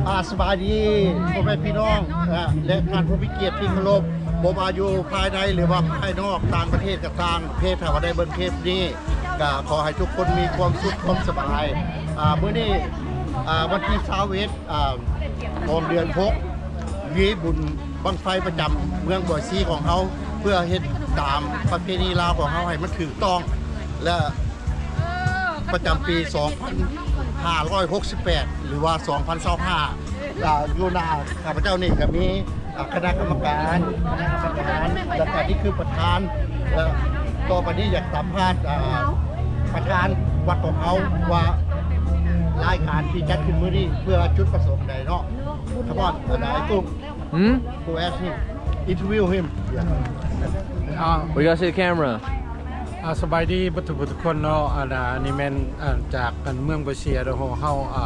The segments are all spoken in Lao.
ອ່າ ສະບາຍດີພໍ່ແມ່ພີ່ນ້ອງ ອ່າ ແລະ ທ່ານຜູ້ມີກຽດທີ່ເຄົາລົບ, ບໍ່ວ່າຢູ່ພາຍໃນ ຫຼືວ່າພາຍນອກ ຕ່າງປະເທດກໍຕ່າງ, ເພດ ຖ້າວ່າໄດ້ເບິ່ງເທບນີ້ ກໍຂໍໃຫ້ທຸກຄົນມີຄວາມສຸກຄວາມສະບາຍ. ອ່າ ມື້ນີ້ ອ່າ ວັນທີຊາວເອັດ ອ່າ ຂອງເດືອນຫົກ ມີບຸນບັ້ງໄຟປະຈຳເມືອງບວຍຊີຂອງເຮົາ ເພື່ອເຮັດຕາມປະເພນີລາວຂອງເຮົາໃຫ້ມັນຖືກຕ້ອງ ແລະ ປະຈຳປີສອງພັນຫ້າຮ້ອຍຫົກສິບແປດ ຫຼືວ່າສອງພັນຊາວຫ້າ ອ່າ ຢູ່ໜ້າຂ້າພະເຈົ້ານີ້ກໍມີ ອ່າ ຄະນະກຳມະການ ຄະນະກຳມະການ ແລະ ກະນີ້ຄືປະທານ ແລະ ຕໍ່ໄປນີ້ຢາກສຳພາດ ອ່າ ປະທານວັດຂອງເຮົາວ່າ ລາຍການທີ່ຈັດຂຶ້ນມື້ນີ້ເພື່ອຈຸດປະສົງໃດເນາະ. Come on, ອັນໃດ? Go. Hmm? Go ask him. Interview him. Yeah. Uh, we gotta see the camera. ອ່າ ສະບາຍດີເບິດທຸກຜູ້ທຸກຄົນເນາະ. ອັນ ອັນນີ້ແມ່ນ ອ່າ ຈາກ ອັນ ເມືອງບວຍຊີ ໂດຍເຮົາ ອ່າ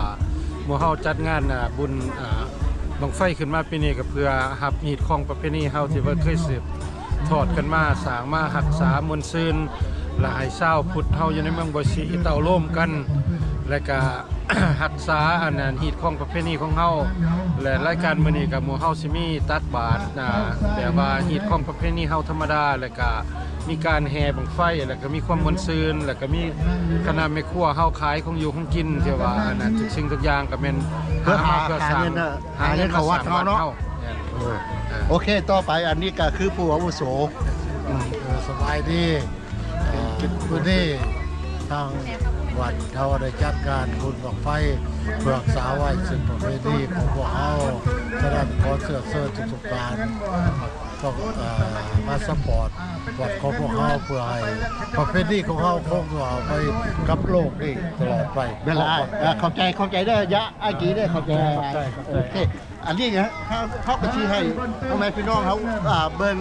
ໝູ່ເຮົາຈັດງານ ອ່າ ບຸນ ອ່າ ບັ້ງໄຟຂຶ້ນມາປີນີ້ ກໍເພື່ອຮັບຮີດຄອງປະເພນີເຮົາທີ່ວ່າເຄີຍສືບທອດກັນມາ ສ້າງມາ ຮັກສາມ່ວນຊື່ນ ແລະ ໃຫ້ຊາວພຸດເຮົາຢູ່ໃນເມືອງບວຍຊີເຕົ້າໂລມກັນ ແລະກະ ຮັກສາ ອັນ ອັນ ຮີດຄອງປະເພນີຂອງເຮົາ ແລະ ລາຍການມື້ນີ້ກໍໝູ່ເຮົາຊິມີຕັກບາດ ອ່າ ແບບວ່າຮີດຄອງປະເພນີເຮົາທຳມະດາ ແລະກະມີການແຫ່ບັ້ງໄຟ ແລະກະມີຄວາມມ່ວນຊື່ນ ແລະກະມີຄະນະແມ່ຄົວເຮົາຂາຍຂອງຢູ່ຂອງກິນ ທີ່ວ່າ ອັນ ອັນ ທຸກສິ່ງທຸກຢ່າງກໍແມ່ນ ເພື່ອຫາ ເພື່ອສ້າງ ຫາເງິນ ຫາເງິນເຂົ້າວັດເຮົາເນາະ. ໂອເຄ ຕໍ່ໄປ ອັນນີ້ກໍຄືຜູ້ອາວຸໂສ. ເອີ ສະບາຍດີ. ເອີ ມື້ນີ້ທາງວັດເຮົາໄດ້ຈັດງານບຸນບັ້ງໄຟ ເພື່ອຮັກສາໄວ້ເຊິ່ງປະເພນີຂອງພວກເຮົາ. ສະນັ້ນ ຂໍເຊື້ອເຊີນທຸກໆທ່ານ ຕ້ອງ ເອີ ມາຊັບພອດວັດຂອງພວກເຮົາ ເພື່ອໃຫ້ປະເພນີຂອງເຮົາຄົງຢູ່ໄປກັບໂລກນີ້ຕະຫຼອດໄປ. ແມ່ນລະ ເອີ ຂອບໃຈ ຂອບໃຈເດີ ຢາ ອ້າຍກີເດີ ຂອບໃຈ. ຂອບໃຈ ຂອບໃຈ. ໂອເຄ ອັນນີ້ເຮົາ ເຮົາກໍຊິໃຫ້ພໍ່ແມ່ພີ່ນ້ອງເຮົາ ອ່າ ເບິ່ງ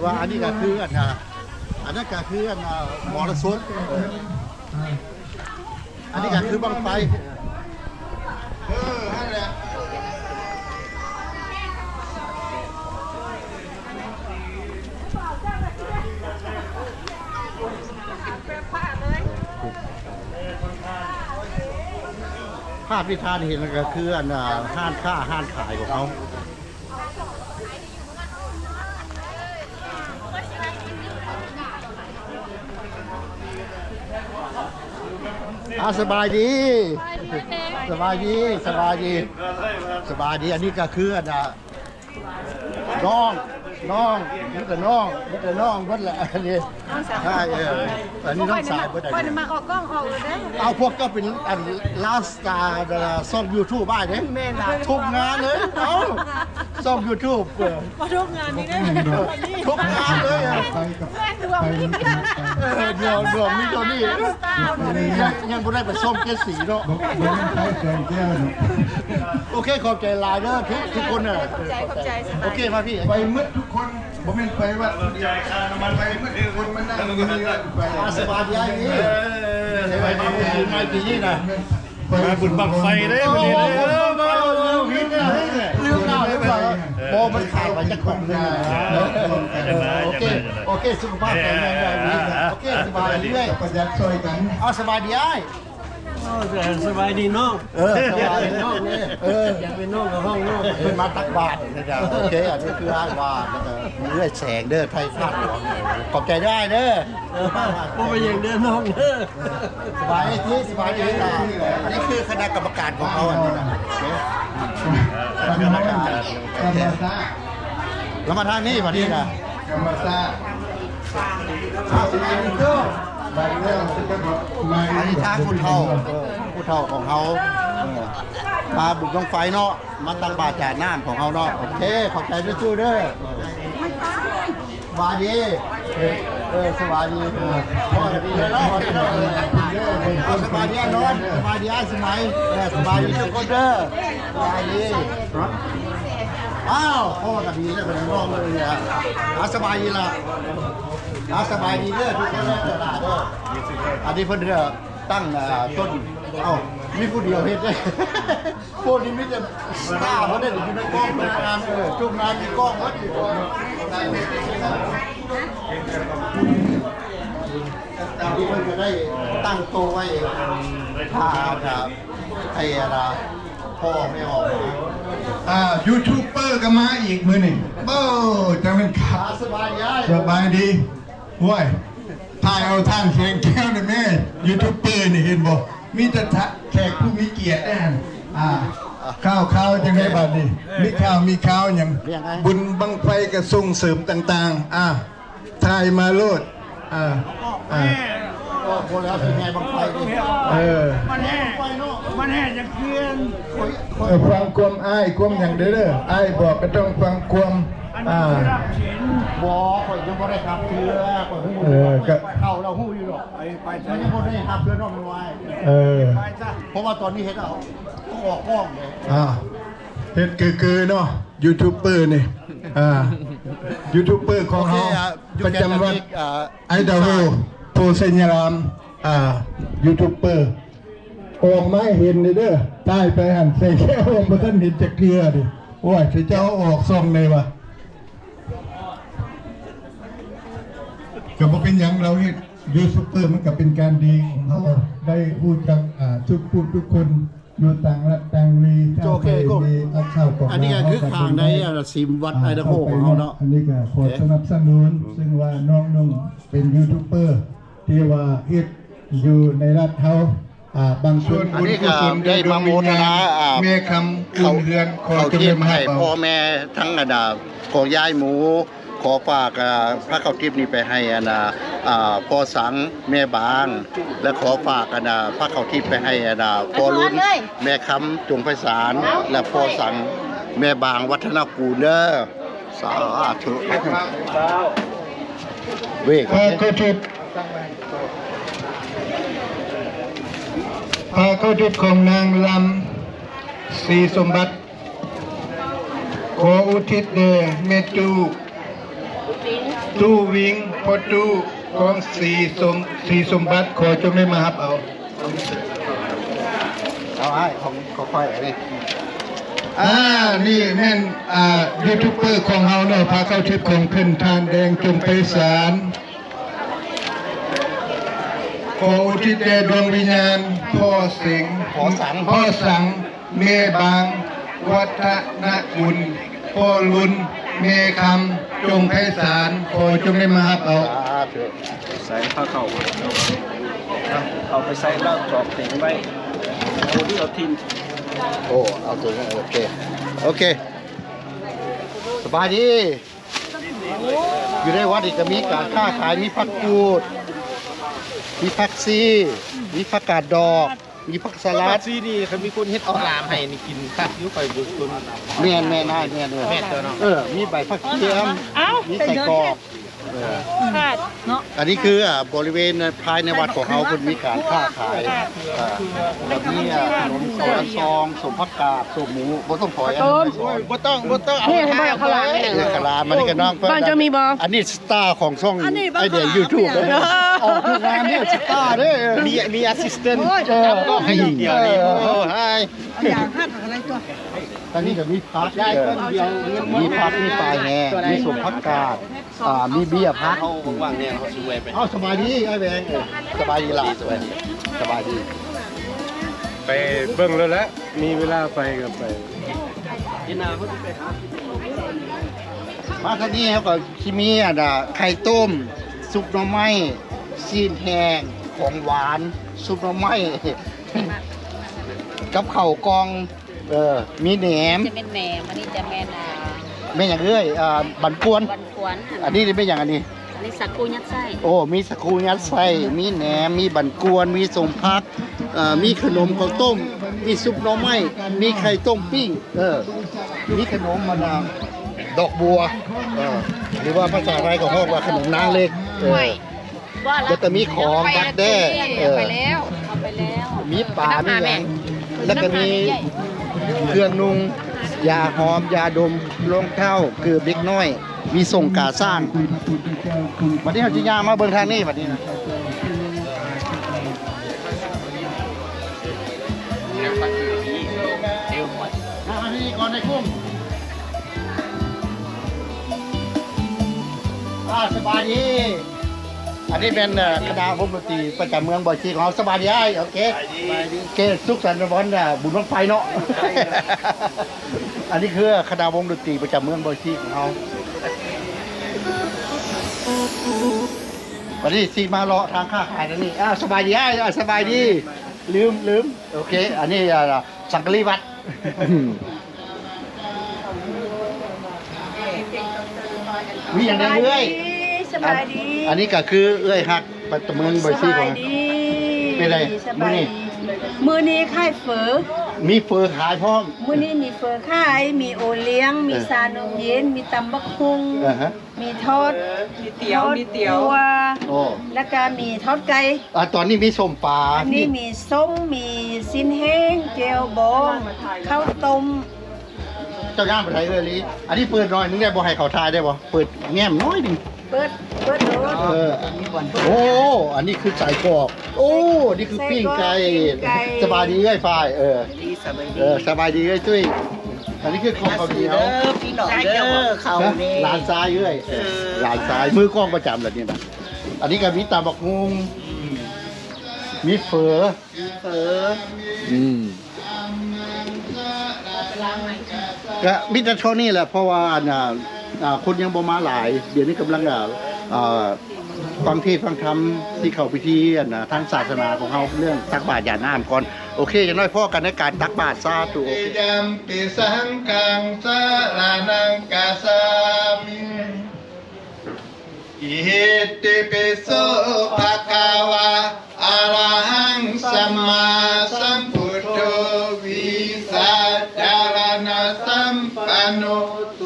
ວ່າ ອັນນີ້ກໍຄື ອັນ ອ່າ ອັນນັ້ນກໍຄື ອັນ ອ່າ ມໍລະສົບ ເອີ ອັນນີ້ກໍຄືບັ້ງໄຟ ເອີ ຫັ້ນແຫຼະ. ພາບທີ່ທ່ານເຫັນກໍຄື ອັນ ອ່າ ຮ້ານຄ້າຮ້ານຂາຍຂອງເຮົາ. ອ່າ ສະບາຍດີ ສະບາຍດີ ສະບາຍດີ ສະບາຍດີ. ອັນນີ້ກໍຄື ອັນ ອ່າ ນ້ອງ ນ້ອງ ມີແຕ່ນ້ອງ ມີແຕ່ນ້ອງເບິດແຫຼະ. ອັນນີ້ ນ້ອງສາວ ໃຊ່ ເອີ ອັນນີ້ນ້ອງສາວເບິດ. ຂ້ອຍນະ ຂ້ອຍນະມັກອອກກ້ອງອອກເລີຍເດ້. ເອົາ ພວກເຈົ້າເປັນ ອັນ ລາວສະຕາ ຊ່ອງຢູທູບອ້າຍເດ້. ແມ່ນລະ ທຸກງານເລີຍ. ເອົາ ຊ່ອງຢູທູບ ເອີ ບໍ່ທຸກງານນີ້ເດ້ ທຸກງານເລີຍ. ເອີ ດວງ ດວງມີເທົ່ານີ້ ຍັງ ຍັງບໍ່ໄດ້ໄປຊົມເຈັດສີເນາະ. ບໍ່ ບໍ່ໄດ້ໄປແສງແກ້ວເນາະ. ໂອເຄ ຂອບໃຈຫຼາຍເດີ ທຸກ ທຸກຄົນນະ. ຂອບໃຈ ຂອບໃຈ ສະບາຍ. ໂອເຄ ມາພີ່ ໄປໝົດທຸກຄົນ ບໍ່ແມ່ນໄປວັດຜູ້ດຽວ ໄປໝົດທຸກຄົນ ມານັ່ງຢູ່ນີ້ໄປ. ອ່າ ສະບາຍດີອ້າຍ. ເອີ ສະບາຍດີ ມາປີນີ້ນະ ມາບຸນບັ້ງໄຟເດ້ມື້ນີ້ເດ້. ໂອ້ ລືມແລ້ວ ລືມແລ້ວ ບໍ່ ມັນຂາຍໄປຈັກຄົນໜຶ່ງ. ເອີ ໂອເຄ ໂອເຄ ສຸຂະພາບແຂງແຮງ. ເອີ ໂອເຄ ສະບາຍດີເວີຍ ປະຢັດຊ່ອຍກັນ. ເອົາ ສະບາຍດີອ້າຍ. ໂອ້ ສະບາຍດີນ້ອງ. ເອີ ສະບາຍດີນ້ອງເດ້. ເອີ ຢາກເປັນນ້ອງກໍຮ້ອງນ້ອງ. ເພິ່ນມາຕັກບາດນະ. ໂອເຄ ອັນນີ້ຄືອ້າຍວ່ານະ ເອື້ອຍແສງເດີ ໄທທາດຫຼວງ. ຂອບໃຈເດີອ້າຍເດີ. ເອີ ບໍ່ເປັນຫຍັງເດີນ້ອງເດີ. ສະບາຍດີ ສະບາຍດີ. ອັນນີ້ຄືຄະນະກຳມະການຂອງເຮົາ ອັນນີ້ນະ ຄະນະກຳມະການ. ແລ້ວມາທາງນີ້ບັດນີ້ນະ. ອັນນີ້ທາງຜູ້ເຖົ້າ ເອີ ຜູ້ເຖົ້າຂອງເຮົາ ເອີ ມາບຸນບັ້ງໄຟເນາະ ມາຕັກບາດຈາກນ້ຳຂອງເຮົາເນາະ. ໂອເຄ ຂອບໃຈເດີຕູ້ເດີ. ສະບາຍດີ. ເອີ ສະບາຍດີ. ເອີ ພໍກັນດີເນາະ. ເອົາ ສະບາຍດີອ້າຍນອນ. ສະບາຍດີອ້າຍສະໄໝ. ເອີ ສະບາຍດີທຸກຄົນເດີ. ສະບາຍດີ. ອ້າວ ພໍກັນດີແລ້ວ ເພິ່ນນອນເລີຍ. ອ່າ ສະບາຍດີລະ. ອ່າ ສະບາຍດີເດີທຸກຄົນເດີ. ອັນນີ້ເພິ່ນເດີ ຕັ້ງ ອ່າ ຕົ້ນ. ເອົ້າ ມີຜູ້ດຽວເຮັດເດ້. ພວກນີ້ມີແຕ່ສະຕາເພິ່ນເດ້ ຢູ່ໃນກ້ອງ ທຸກງານ ເອີ ທຸກງານມີກ້ອງໝົດ. ອັນນີ້ເພິ່ນກໍໄດ້ຕັ້ງໂຕະໄວ້ ຖ້າ ຖ້າໃຫ້ ອ່າ ພໍ່ແມ່ອອກມາ. ອ່າ ຢູທູບເປີກໍມາອີກມື້ນີ້. ໂອ້ ຈັງແມ່ນຄັກ. ສະບາຍດີອ້າຍ. ສະບາຍດີ. ໂອ້ຍ ຖ່າຍເອົາທ່ານແຂງແກ້ວນີ້ແມ່ ຢູທູບເປີນີ້ເຫັນບໍ່? ມີແຕ່ແຂກຜູ້ມີກຽດເດ້ຫັ້ນ. ອ່າ ຂ່າວໆ ຈັ່ງໃດບາດນີ້? ມີຂ່າວ ມີຂ່າວຫຍັງ? ບຸນບັ້ງໄຟກໍສົ່ງເສີມຕ່າງໆ. ອ່າ ຖ່າຍມາໂລດ. ເອີ ເອີ ບໍ່ແລ້ວຊິແຫ່ບັ້ງໄຟນີ້. ເອີ ມັນແຫ່ ມັນແຫ່ຈັກເທື່ອ. ເອີ ຟັງຄວາມອ້າຍ ຄວາມຫຍັງເດີ. ອ້າຍບອກກໍຕ້ອງຟັງຄວາມ. ອ່າ ບໍ່ ຂ້ອຍຍັງບໍ່ໄດ້ຮັບເທື່ອ. ຂ້ອຍຮູ້ ເອີ ກໍເຖົ້າແລ້ວຮູ້ຢູ່ດອກ. ມັນຍັງບໍ່ໄດ້ຮັບເທື່ອນ້ອງນ້ອຍ. ເອີ ເພາະວ່າຕອນນີ້ເຮັດເອົາ ຕ້ອງອອກກ້ອງເດ້. ອ່າ ເຮັດຄືໆເນາະ ຢູທູບເປີນີ້. ອ່າ ຢູທູບເປີຂອງເຮົາ ປະຈຳວັດໄອດາໂຮ ໂພໄຊຍາລາມ. ອ່າ ຢູທູບເປີ ອອກມາໃຫ້ເຫັນເດີ. ຖ່າຍໄປຫັ້ນ ໃສ່ແກ້ວບໍ່ທັນເຫັນຈັກເທື່ອເດ. ໂອ້ຍ ຊິເຈົ້າອອກຊ່ອງໃດວະ? ກໍບໍ່ເປັນຫຍັງ ລາວເຮັດຢູທູບເປີ ມັນກໍເປັນການດີຂອງເຮົາ ໄດ້ຮູ້ຈັກ ອ່າ ທຸກຜູ້ທຸກຄົນ ຢູ່ຕ່າງລັດຕ່າງຫວີ. ໂອເຄ ອັນນີ້ກໍຄືຂ້າງໃນ ອ່າ ຊິມວັດໄອດາໂຮຂອງເຮົາເນາະ. ອັນນີ້ກໍຂໍສະໜັບສະໜູນ ເຊິ່ງວ່ານ້ອງນຸ່ງເປັນຢູທູບເປີທີ່ວ່າເຮັດຢູ່ໃນລັດເຮົາ. ອ່າ ບາງສ່ວນ ອັນນີ້ກໍໄດ້ມາໂມທະນາ ອ່າ ແມ່ຄຳອຸ່ນເຮືອນ ຂໍຈົງໄດ້ມາຮັບເອົາ ພໍ່ແມ່ທັງອັນນ່າ ຂອງຍາຍໝູ. ຂໍຝາກ ອ່າ ພາເຂົ້າທິບນີ້ໄປໃຫ້ອັນນ່າ ອ່າ ພໍ່ສັງ ແມ່ບາງ ແລະ ຂໍຝາກອັນນ່າ ພາເຂົ້າທິບໄປໃຫ້ອັນນ່າ ພໍ່ລຸນ ແມ່ຄຳ ຈົງໄພສານ ແລະ ພໍ່ສັງ ແມ່ບາງ ວັດທະນະກູນເດີ. ສາທຸ. ເວກ ພາເຂົ້າທິບ ພາເຂົ້າທິບຂອງນາງລຳ ສີສົມບັດ. ຂໍອຸທິດແດ່ແມ່ຕູ້ ຕູ້ວິງ ພໍ່ຕູ້ຂອງສີສົມ ສີສົມບັດ ຂໍຈົ່ງໄດ້ມາຮັບເອົາ. ເອົາອ້າຍ ຂອງ ຂອງຂ້ອຍອັນນີ້. ອ່າ ນີ້ແມ່ນ ອ່າ ຢູທູບເປີຂອງເຮົາເນາະ ພາເຂົ້າທິບຂອງເພິ່ນ ທ່ານແດງ ຈົງໄພສານ. ຂໍອຸທິດແດ່ດວງວິນຍານ ພໍ່ເສັງ ພໍ່ສັງ ພໍ່ສັງ ແມ່ບາງ ວັດທະນະກຸນ ພໍ່ລຸນ ແມ່ຄຳ ຈົງໄພສານ ຂໍຈົ່ງໄດ້ມາຮັບເອົາ. ສາທຸ. ໃສ່ພາເຂົ້າ ເອົາໄປໃສ່ລາວຈອກເຕັງໄວ້ ໂອ ເອົາໂຕນັ້ນ ໂອເຄ ໂອເຄ. ສະບາຍດີ. ຢູ່ໃນວັດນີ້ກໍມີການຄ້າຂາຍ ມີຜັກກູດ ມີຜັກຊີ ມີຜັກກາດດອກ ມີຜັກສະຫຼັດ. ຜັກຊີນີ້ຄັນມີຄົນເຮັດເອົາຫຼາມໃຫ້ນີ້ກິນຄັກຢູ່ ຂ້ອຍບໍ່ທົນ. ແມ່ນໆ ອ້າຍ ແມ່ນເດີ. ແມ່ນຕົວເນາະ. ເອີ ມີໃບຜັກຂຽມ ເອົ້າ ມີໄສ້ກອກ. ເອີ ຂາດເນາະ. ອັນນີ້ຄື ອ່າ ບໍລິເວນພາຍໃນວັດຂອງເຮົາ ເພິ່ນມີການຄ້າຂາຍ. ອ່າ ແລ້ວມີ ອ່າ ຂະໜົມ ເຂົ້າລານຊອງ ສົ້ມຜັກກາດ ສົ້ມໝູ ບໍ່ຕ້ອງຖອຍ. ໂອ້ຍ ບໍ່ຕ້ອງ ບໍ່ຕ້ອງເອົາ. ນີ້ເຫັນບໍ່ ເຂົ້າຫຼາມນີ້ ເອີ ເຂົ້າຫຼາມ. ອັນນີ້ກໍນ້ອງເພິ່ນ ເບິ່ງຈະມີບໍ່? ອັນນີ້ສະຕາຂອງຊ່ອງອ້າຍແດງຢູທູບເດ້. ເອີ ອອກທຸກງານເດ້ ສະຕາເດ້. ມີ ມີອາຊິສເຕັນ ໂອ້ຍ ຈັບກ້ອງໃຫ້ຢ່າງດຽວນີ້. ເອີ ໂອ້ຍ ອັນນີ້ກໍມີຜັກ ເອີ ມີຜັກ ມີປາແຫ້ງ ມີສົ້ມຜັກກາດ. ອ່າ ມີເບ້ຍຜັກ. ເຮົາວ່າງແນ່ ເຮົາຊິແວ່ໄປ. ເອົາ ສະບາຍດີອ້າຍແວງ. ເອີ ສະບາຍດີຫຼານ. ສະບາຍດີ ສະບາຍດີ. ໄປເບິ່ງໂລດແຫຼະ ມີເວລາໄປກໍໄປ. ມາທາງນີ້ເຮົາກໍຊິມີອັນນ່າ ໄຂ່ຕົ້ມ ຊຸບໜໍ່ໄມ້ ຊີ້ນແຫ້ງ ຂອງຫວານ ຊຸບໜໍ່ໄມ້ ກັບເຂົ້າກ່ອງ. ເອີ ມີແໜມ. ຈະແມ່ນແໜມ ອັນນີ້ຈະແມ່ນ ອ່າ ແມ່ນຫຍັງເອີຍ? ອ່າ ບັນກວນ. ບັນກວນ. ອັນນີ້ແມ່ນຫຍັງອັນນີ້? ອັນນີ້ສາຄູຍັດໄສ້. ໂອ້ ມີສາຄູຍັດໄສ້ ມີແໜມ ມີບັນກວນ ມີສົ້ມຜັກ ເອີ ມີຂະໜົມເຂົ້າຕົ້ມ ມີຊຸບໜໍ່ໄມ້ ມີໄຂ່ຕົ້ມປີ້ງ. ເອີ ມີຂະໜົມ ອັນນ່າ ດອກບົວ ເອີ ຫຼືວ່າພາສາໄທເຂົາຮ້ອງວ່າຂະໜົມນາງເລັກ. ເອີ ແລ້ວກໍມີຂອງດັກແດ້ ເອີ ໄປແລ້ວ ເອົາໄປແລ້ວ ມີປາ ມີຫຍັງ ແລ້ວກໍມີເຄື່ອງນຸ່ງ ຢາຫອມ ຢາດົມ ລອງເທົ້າ ເກີບເດັກນ້ອຍ ມີສົ້ງກາຊ້າງ. ບັດນີ້ເຮົາຊິຍ່າງມາເບິ່ງທາງນີ້ບັດນີ້ນະ. ມາທາງນີ້ກ່ອນ ນາຍກຸ້ງ. ອ່າ ສະບາຍດີ. ອັນນີ້ແມ່ນ ເອີ ຄະນະວົງດົນຕີປະຈຳເມືອງບອຍຊີຂອງເຮົາ. ສະບາຍດີອ້າຍ. ໂອເຄ ໂອເຄ ສຸກສັນວັນ ເອີ ບຸນບັ້ງໄຟເນາະ. ອັນນີ້ຄືຄະນະວົງດົນຕີປະຈຳເມືອງບອຍຊີຂອງເຮົາ. ວັນນີ້ຊິມາເລາະທາງຄ້າຂາຍທາງນີ້. ອ້າວ ສະບາຍດີອ້າຍ. ອ້າວ ສະບາຍດີ. ລືມ ລືມ. ໂອເຄ ອັນນີ້ ເອີ ສັງກະລີວັດ. ມີຫຍັງແດ່ເອື້ອຍ? ສະບາຍດີ ສະບາຍດີ. ອັນ ອັນນີ້ກໍຄືເອື້ອຍຮັກປະຈຳເມືອງບອຍຊີຂອງ ສະບາຍດີ. ເປັນໃດ ສະບາຍດີ ມື້ນີ້? ມື້ນີ້ຂາຍເຝີ. ມີເຝີຂາຍພ້ອມ. ມື້ນີ້ມີເຝີຂາຍ ມີໂອລ້ຽງ ມີ ເອີ ຊານົມເຢັນ ມີຕຳບັກຫຸ່ງ ເອີ ມີທອດ ມີຕຽວ ມີຕຽວ ແລ້ວກໍມີທອດໄກ່. ອ່າ ຕອນນີ້ມີສົ້ມປາ ອັນນີ້ມີສົ້ມ ມີຊີ້ນແຫ້ງ ແຈ່ວບອງ ເຂົ້າຕົ້ມ. ເຈົ້າຍ່າງໄປໃສເອື້ອຍລີ? ອັນນີ້ເປີດໜ້ອຍໜຶ່ງໄດ້ບໍ່? ໃຫ້ເຂົາຖ່າຍໄດ້ບໍ່? ເປີດແງມໜ້ອຍໜຶ່ງ. ເປີດ ເປີດໂລດ. ເອີ ໂອ້ ອັນນີ້ຄືໄສ້ກອກ. ໂອ້ ນີ້ຄືປີ້ງໄກ່ ປີ້ງໄກ່. ສະບາຍດີເອື້ອຍຝ້າຍ. ເອີ ສະບາຍດີ ສະບາຍດີເອື້ອຍຕຸ້ຍ. ອັນນີ້ຄືຂອງເຂົາໜຽວ ພີ່ນ້ອງເດີ ເຂົ້ານີ້ ຫຼານຊາຍເອື້ອຍ. ເອີ ຫຼານຊາຍ ມືກ້ອງປະຈຳລະນີ້ນະ. ອັນນີ້ກໍມີຕຳບັກຫຸ່ງ ອືມ ມີເຝີ ມີເຝີ ອືມ ກະມີແຕ່ເທົ່ານີ້ແຫຼະ ເພາະວ່າ ອັນ ອ່າ ອ່າ ຄົນຍັງບໍ່ມາຫຼາຍ. ດຽວນີ້ກຳລັງ ອ່າ ອ່າ ຟັງເທດຟັງທຳ ຊິເຂົ້າພິທີ ອັນ ອ່າ ທາງສາສະໜາຂອງເຮົາ ເລື່ອງຕັກບາດຢາດນ້ຳກ່ອນ. ໂອເຄ ຢ່າງໜ້ອຍພໍ້ກັນໃນການຕັກບາດ. ສາທຸ. ໂອເຄ ຕິຍຳປິສັງຄັງສະລະນັງກັດສາມິ. ອິຕິປິໂສ ພະຄະວາ ອະລະຫັງ ສຳມາສຳພຸດໂທ ວິຊາຈາລະນະສຳປັນໂນ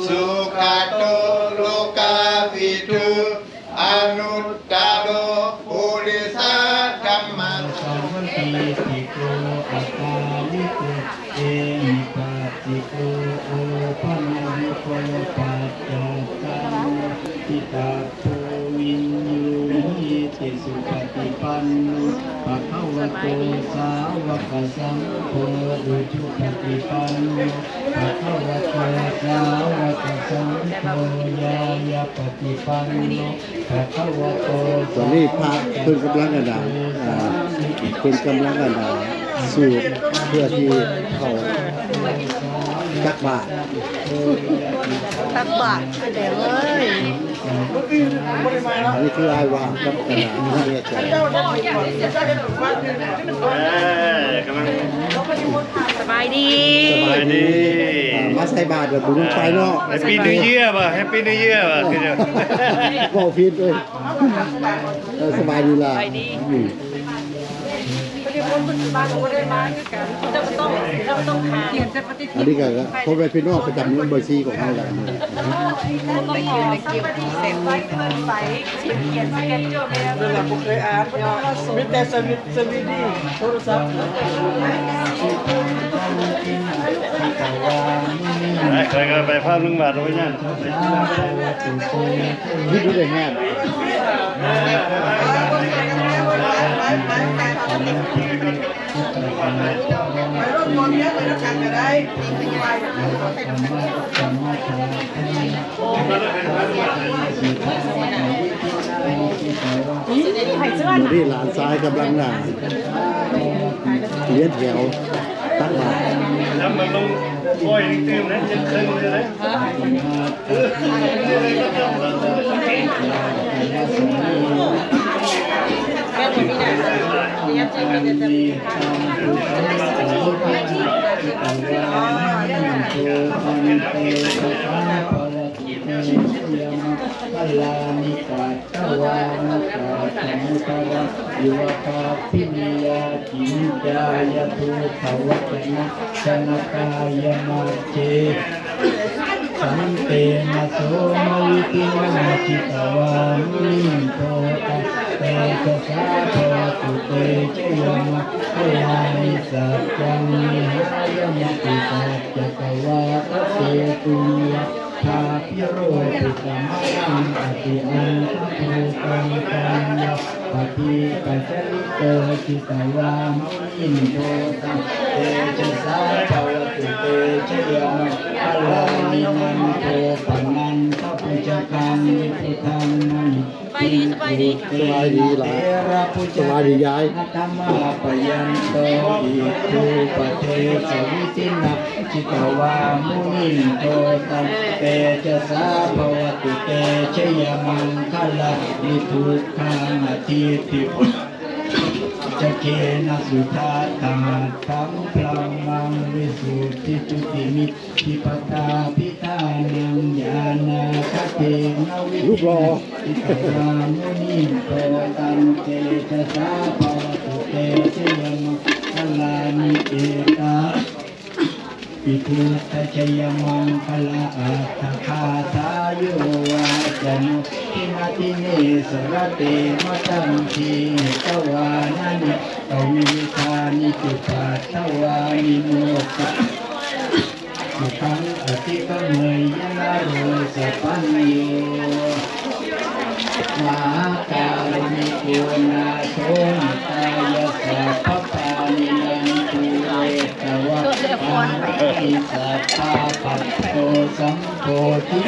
ສຸຄະໂຕ ໂລກະວິທູ ອະນຸດຕະໂລ ປຸລິສະທຳມະ ສາວັນຕີຕິໂກ ອາກາລິໂກ ເອຫິປັດຕິໂກ ໂອປະນະຍິໂກ ປັດຈັດຕັງ ທິຕາໂພ ວິນຍູຫິຕິ ສຸປະຕິປັນໂນ ພະຄະວະໂຕ ສາວະກະສັງໂຄ ອຸຈຸປະຕິປັນໂນ ພະຄະວະໂຕ ສາວະກະສັງໂຄ ຍາຍະປະຕິປັນໂນ ພະຄະວະໂຕ ຕອນນີ້ພະເພິ່ນກຳລັງ ອັນນ່າ ອ່າ ເພິ່ນກຳລັງ ອັນນ່າ ສູດເພື່ອທີ່ເຂົ້າຕັກບາດ. ຕັກບາດແດ່ເວີຍ. ອັນນີ້ຄືອ້າຍວ່າງກັບຄະນະນັກຮຽນ. ເອີ ກຳລັງ ສະບາຍດີ ສະບາຍດີ. ອ່າ ມາໃສ່ບາດແລ້ວບຸນບັ້ງໄຟເນາະ. ແຮັບປີ້ນິວເຢຍບໍ່? ແຮັບປີ້ນິວເຢຍບໍ່? ຄື ເວົ້າຜິດເວີຍ. ເອີ ສະບາຍດີຫຼ້າ. ສະບາຍດີ. ອືມ ອັນນີ້ກໍພໍ່ແມ່ພີ່ນ້ອງປະຈຳເມືອງບາຊີຂອງເຮົາແຫຼະ. ໄປ ຂ້ອຍກໍໄປພາບໜຶ່ງບາດ ບໍ່ເປັນຫຍັງ. ດຽວນີ້ຫຼານຊາຍກຳລັງ ອ່າ ລຽນແຖວ ຕັກບາດ. ພະລານິກາ ກະວາມະກາ ສະມຸດຕະລະ ອິວະກາ ພິລິຍາ ກິນຈາຍະ ພຸດທະວັດທະນະ ຈະນະກາຍະ ມັດເຈ ສັນເຕນະ ໂສມະວິທິນາ ຈິດຕະວາ ມຸນິໂພ ຕັດຖະ ເຕຈະສາ ພະວະຕຸ ເຕຈະຍາມະ ຄະລານິ ສັດຈັງ ວິຫາຍະ ມະຕິ ສັດ ຈັກກະວາ ຕະເສຕຸງ ຍະຖາ ພິໂຣປິຕະມະຍັງ ອະຕິອັນຕະພູຕັງ ປັນຍາ ປະຕິປັດຈະລິໂກ ຈິດຕະວາ ມຸນິໂພ ຕັດຖະ ເຕຈະສາ ພະວະຕຸ ເຕຈະຍາມະ ຄະລານິ ນັນໂທ ປະນັນທະ ປຸດຈະກັງ ວິພຸດທັງ ມະນິ ສະບາຍດີ ສະບາຍດີຫຼາຍ ສະບາຍດີຍາຍ ອາຕະມາປະຍັນໂຕ ອິດທຸປະເທສະວິທິນະ ຈິດຕະວາມຸນິນໂຕ ຕັນເຕຈະສາພະວະຕຸເຕ ຊະຍະມັງຄະລານິ ທຸກຂັງອະທິດຖິ ພຸດທະຈັກເຂນະສຸທັດຖະຫັດຖັງ ພຣຳມັງວິສຸດທິຈຸຕິມິດ ທິປະຕາພິທານັງ ຍານາຄະເທນະວິ ຮູບຫຼໍ່ ທິຕະວາມຸນິນໂຕ ຕັນເຕຈະສາພະວະຕຸເຕ ຊະຍະມັງຄະລານິ ເອຕາ ປິພຸດທະຊະຍະມັງຄະລາອັດຖະກາຖາ ໂຍວາຈະໂນ ທິນະທິເນ ສະລະເຕ ມະຕັງ ທີ ເອຕະວານະ ນິ ກະວິວິທານິ ຈຸປັດຖະວານິ ໂມກສະ ສຸຂັງອະທິກຳເມຍະ ນະໂຣ ສະປັນໂຍ ມະຫາກາລຸນິໂກ ນາໂຖ ຫິຕາຍະ ສັບພະປານິນາງ ພູເຣຕະວາ ປັນນາຕິ ສັບພະປັດໂຕ ສຳໂພທິ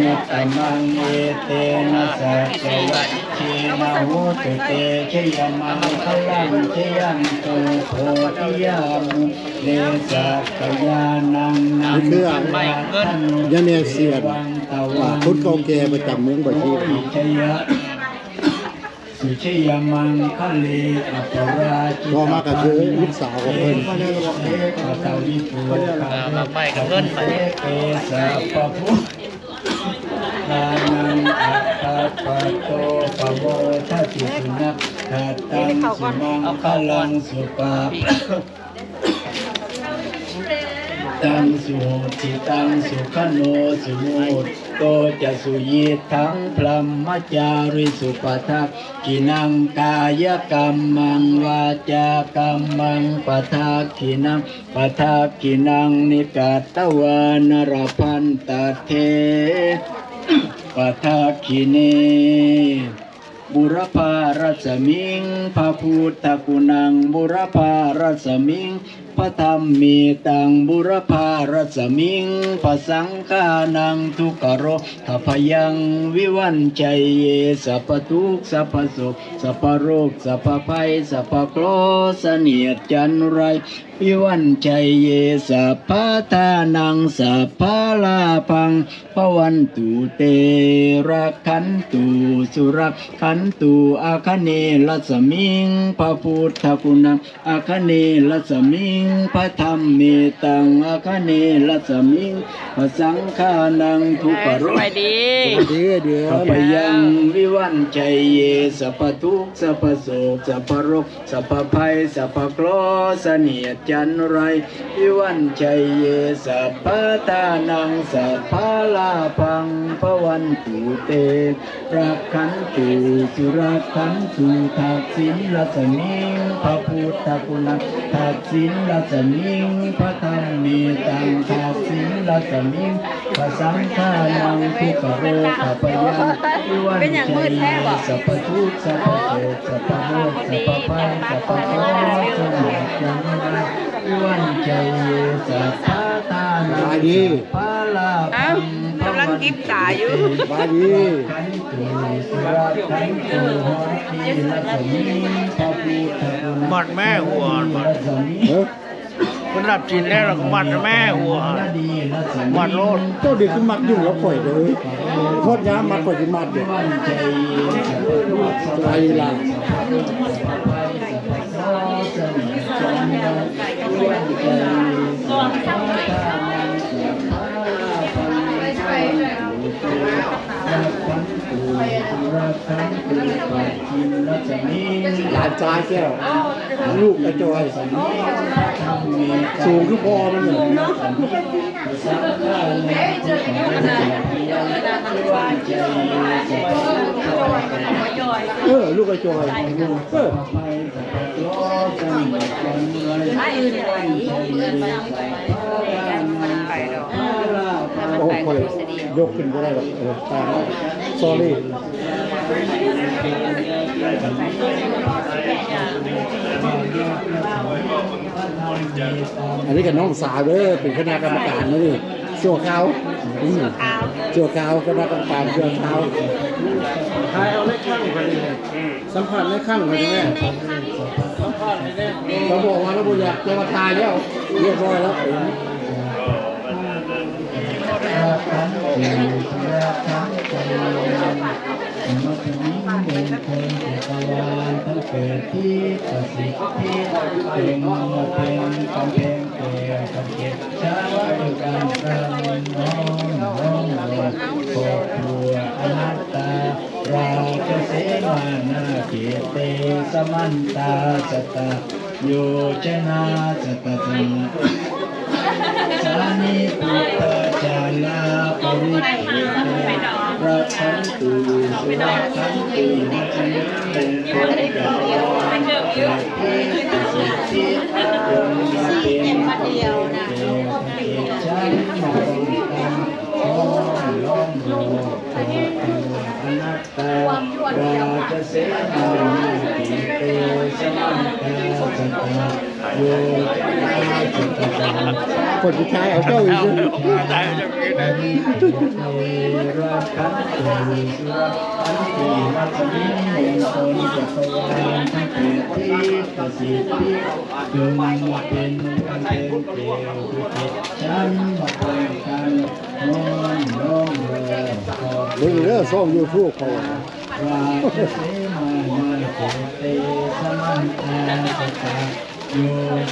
ມຸດຕະມັງ ເອເຕນະ ສັກກະວະ ເທນະ ໂຫຕຸເຕ ຊະຍະມັງຄະລັງ ຊະຍັນໂຕ ໂພທິຍາມຸ ເລ ສັກກະຍານັງ ນັນທະນາທະໂນ ຍາແມງເສຍນ ເອວັງຕະວັງ ອ່າ ຄົນເກົ່າແກ່ປະຈຳເມືອງບາຊີ ໂພວິຊະຍະ ສຸຊະຍະມັງຄະເລ ອັບປະລາຈິຕະ ຕໍ່ມາກໍຄືລູກສາວຂອງເພິ່ນ ເອກະຕະວິໂພຄະ ອ່າ ໝາກໄມ້ກັບເງິນໄປ ເອສັບປະພຸດ ທານັງ ອາພາປະໂຕ ປະໂມທະຕິ ສຸນັກຂັດຕັງ ສຸມັງຄະລັງ ສຸປາ ຕັງ ສຸໂຫສິຕັງ ສຸຂະໂນ ສຸມຸດໂຕຈະ ສຸຍິດທັງ ພຣຳມະຈາຣິສຸ ປະທັກ ກິນັງ ກາຍະກຳມັງ ວາຈາກຳມັງ ປະທັກກິນັງ ປະທັກກິນັງ ນິກັດຕະວານະ ລະພັນຕະເທ ປະທັກກິເນ ບູລະພາລັດສະມິງ ພະພຸດທະກຸນັງ ບູລະພາລັດສະມິງ ພະທຳເມຕັງ ບູລະພາລັດສະມິງ ພະສັງຄານັງ ທຸກຂະໂຣຄະພະຍັງ ວິວັນໄຊເຍ ສັບພະທຸກ ສັບພະໂສກ ສັບພະໂລກ ສັບພະໄພ ສັບພະເຄາະ ສະເໜຽດຈັນໄລ ວິວັນໄຊເຍ ສັບພະທານັງ ສັບພະລາພັງ ພະວັນຕຸເຕ ລັກຂັນຕຸ ສຸລັກຂັນຕຸ ອາຄະເນລັດສະມິງ ພະພຸດທະກຸນັງ ອາຄະເນລັດສະມິງ ພະທຳເມຕັງ ອາຄະເນລັດສະມິງ ພະສັງຄານັງ ທຸກຂະໂຣ ສະບາຍດີ ສະບາຍດີເດີ ຄະພະຍັງ ວິວັນໄຊເຍ ສັບພະທຸກ ສັບພະໂສກ ສັບພະໂລກ ສັບພະໄພ ສັບພະເຄາະ ສະເໜຽດຈັນໄລ ວິວັນໄຊເຍ ສັບພະທານັງ ສັບພະລາພັງ ພະວັນຕຸເຕ ລັກຂັນຕຸ ສຸລັກຂັນຕຸ ທັກສິນລັດສະມິງ ພະພຸດທະຄຸນັງ ທັກສິນລັດສະມິງ ພະທຳເມຕັງ ທັກສິນລັດສະມິງ ພະສັງຄານັງ ທຸກຂະໂຣຄະພະຍັງ ວິວັນໄຊເຍ ສັບພະທຸກ ສັບພະໂສກ ສັບພະໂລກ ສັບພະໄພ ສັບພະເຄາະ ສະເໜີຈັນໄລ ວິວັນໄຊເຍ ສັບພະທານັງ ສະບາຍດີ ສັບພະລາພັງ ເອົ້າ ກຳລັງຈິບຕາຢູ່ ສະບາຍດີ ມັດແມ່ຫົວ ມັດ ເອີ ເພິ່ນຮັບສິນແລ້ວ ແລ້ວກໍມັດແມ່ຫົວ ມັດໂລດ ເຈົ້າເດັກຄືມັດຫຍຸ້ງກັບຂ້ອຍເດີ ຮອດຍາມມັດຂ້ອຍຊິມັດເດີ ສະບາຍດີຫຼາຍ ຫຼານຊາຍແກ້ວ ລູກອາຈອຍ ສູງຄືພໍ່ມັນເນາະ ເອີ ລູກອາຈອຍ ເອີ. ໂອ້ ຂ້ອຍຍົກຂຶ້ນບໍ່ໄດ້ດອກ ເອີ ຕາຍແລ້ວ sorry ອັນນີ້ກໍນ້ອງສາວເດີ ເປັນຄະນະກຳມະການເດີ. ຊົ່ວຄາວ ອືມ ຊົ່ວຄາວ ຄະນະກຳມະການຊົ່ວຄາວ ຖ່າຍເອົາໃນຄັ້ງໄປນີ້ ສຳພາດໃນຄັ້ງໄປນີ້ແມ່ ສຳພາດໃຫ້ແດ່ ເຂົາບອກວ່າລາວບໍ່ຢາກ ແຕ່ວ່າຖ່າຍແລ້ວ ຮຽບຮ້ອຍແລ້ວ. ມາເປັນມງຄົນຈັກກະວານທັງແປດທິດປະສິດທິ ຈົ່ງມາເປັນກຳແພງແກ້ວກັນເກັບ ຊາວການການນ້ອມນ້ອມຮອບຄອບທົ່ວອະນັດຕາ ລາຊະເສມານາເຂເຕ ສະມັນຕາ ສະຕາ ໂຍຊະນາ ສະຕະສະຫັດສານິ ພຸດທາຈາລາ ປະລິເຂເຕ ລັກຂັນຕຸ ສຸລັກຂັນຕຸ ມັດສະມິງ ເປັນຄົນຈັກກະວານ ປະສິດທິ ຈົງມາເປັນກຳແພງແກ້ວ ເຂດຊັ້ນ ມາປ້ອງກັນ ຫ້ອມລ້ອມຮອບຄອບທົ່ວອະນັດຕາ ລາຊະເສມານາເຂເຕ ສະມັນຕາ ສະຕາ ໂຍ ຄົນສຸດທ້າຍເອົາເຈົ້າອີກ ລັກຂັນຕຸ ສຸລັກຂັນຕິ ມັດສະມິງ ມົງຄົນຈັກກະວານທັງແປດທິດປະສິດທິ ຈົ່ງມາເປັນກຳແພງແກ້ວເຂດຊັ້ນ ມາປ້ອງກັນ ເບິ່ງເດີ ຊ່ອງຢູທູບຂ້ອຍ ລາຊະເສມານາເຂເຕ ສະມັນຕາ ສະຕາ ໂຍ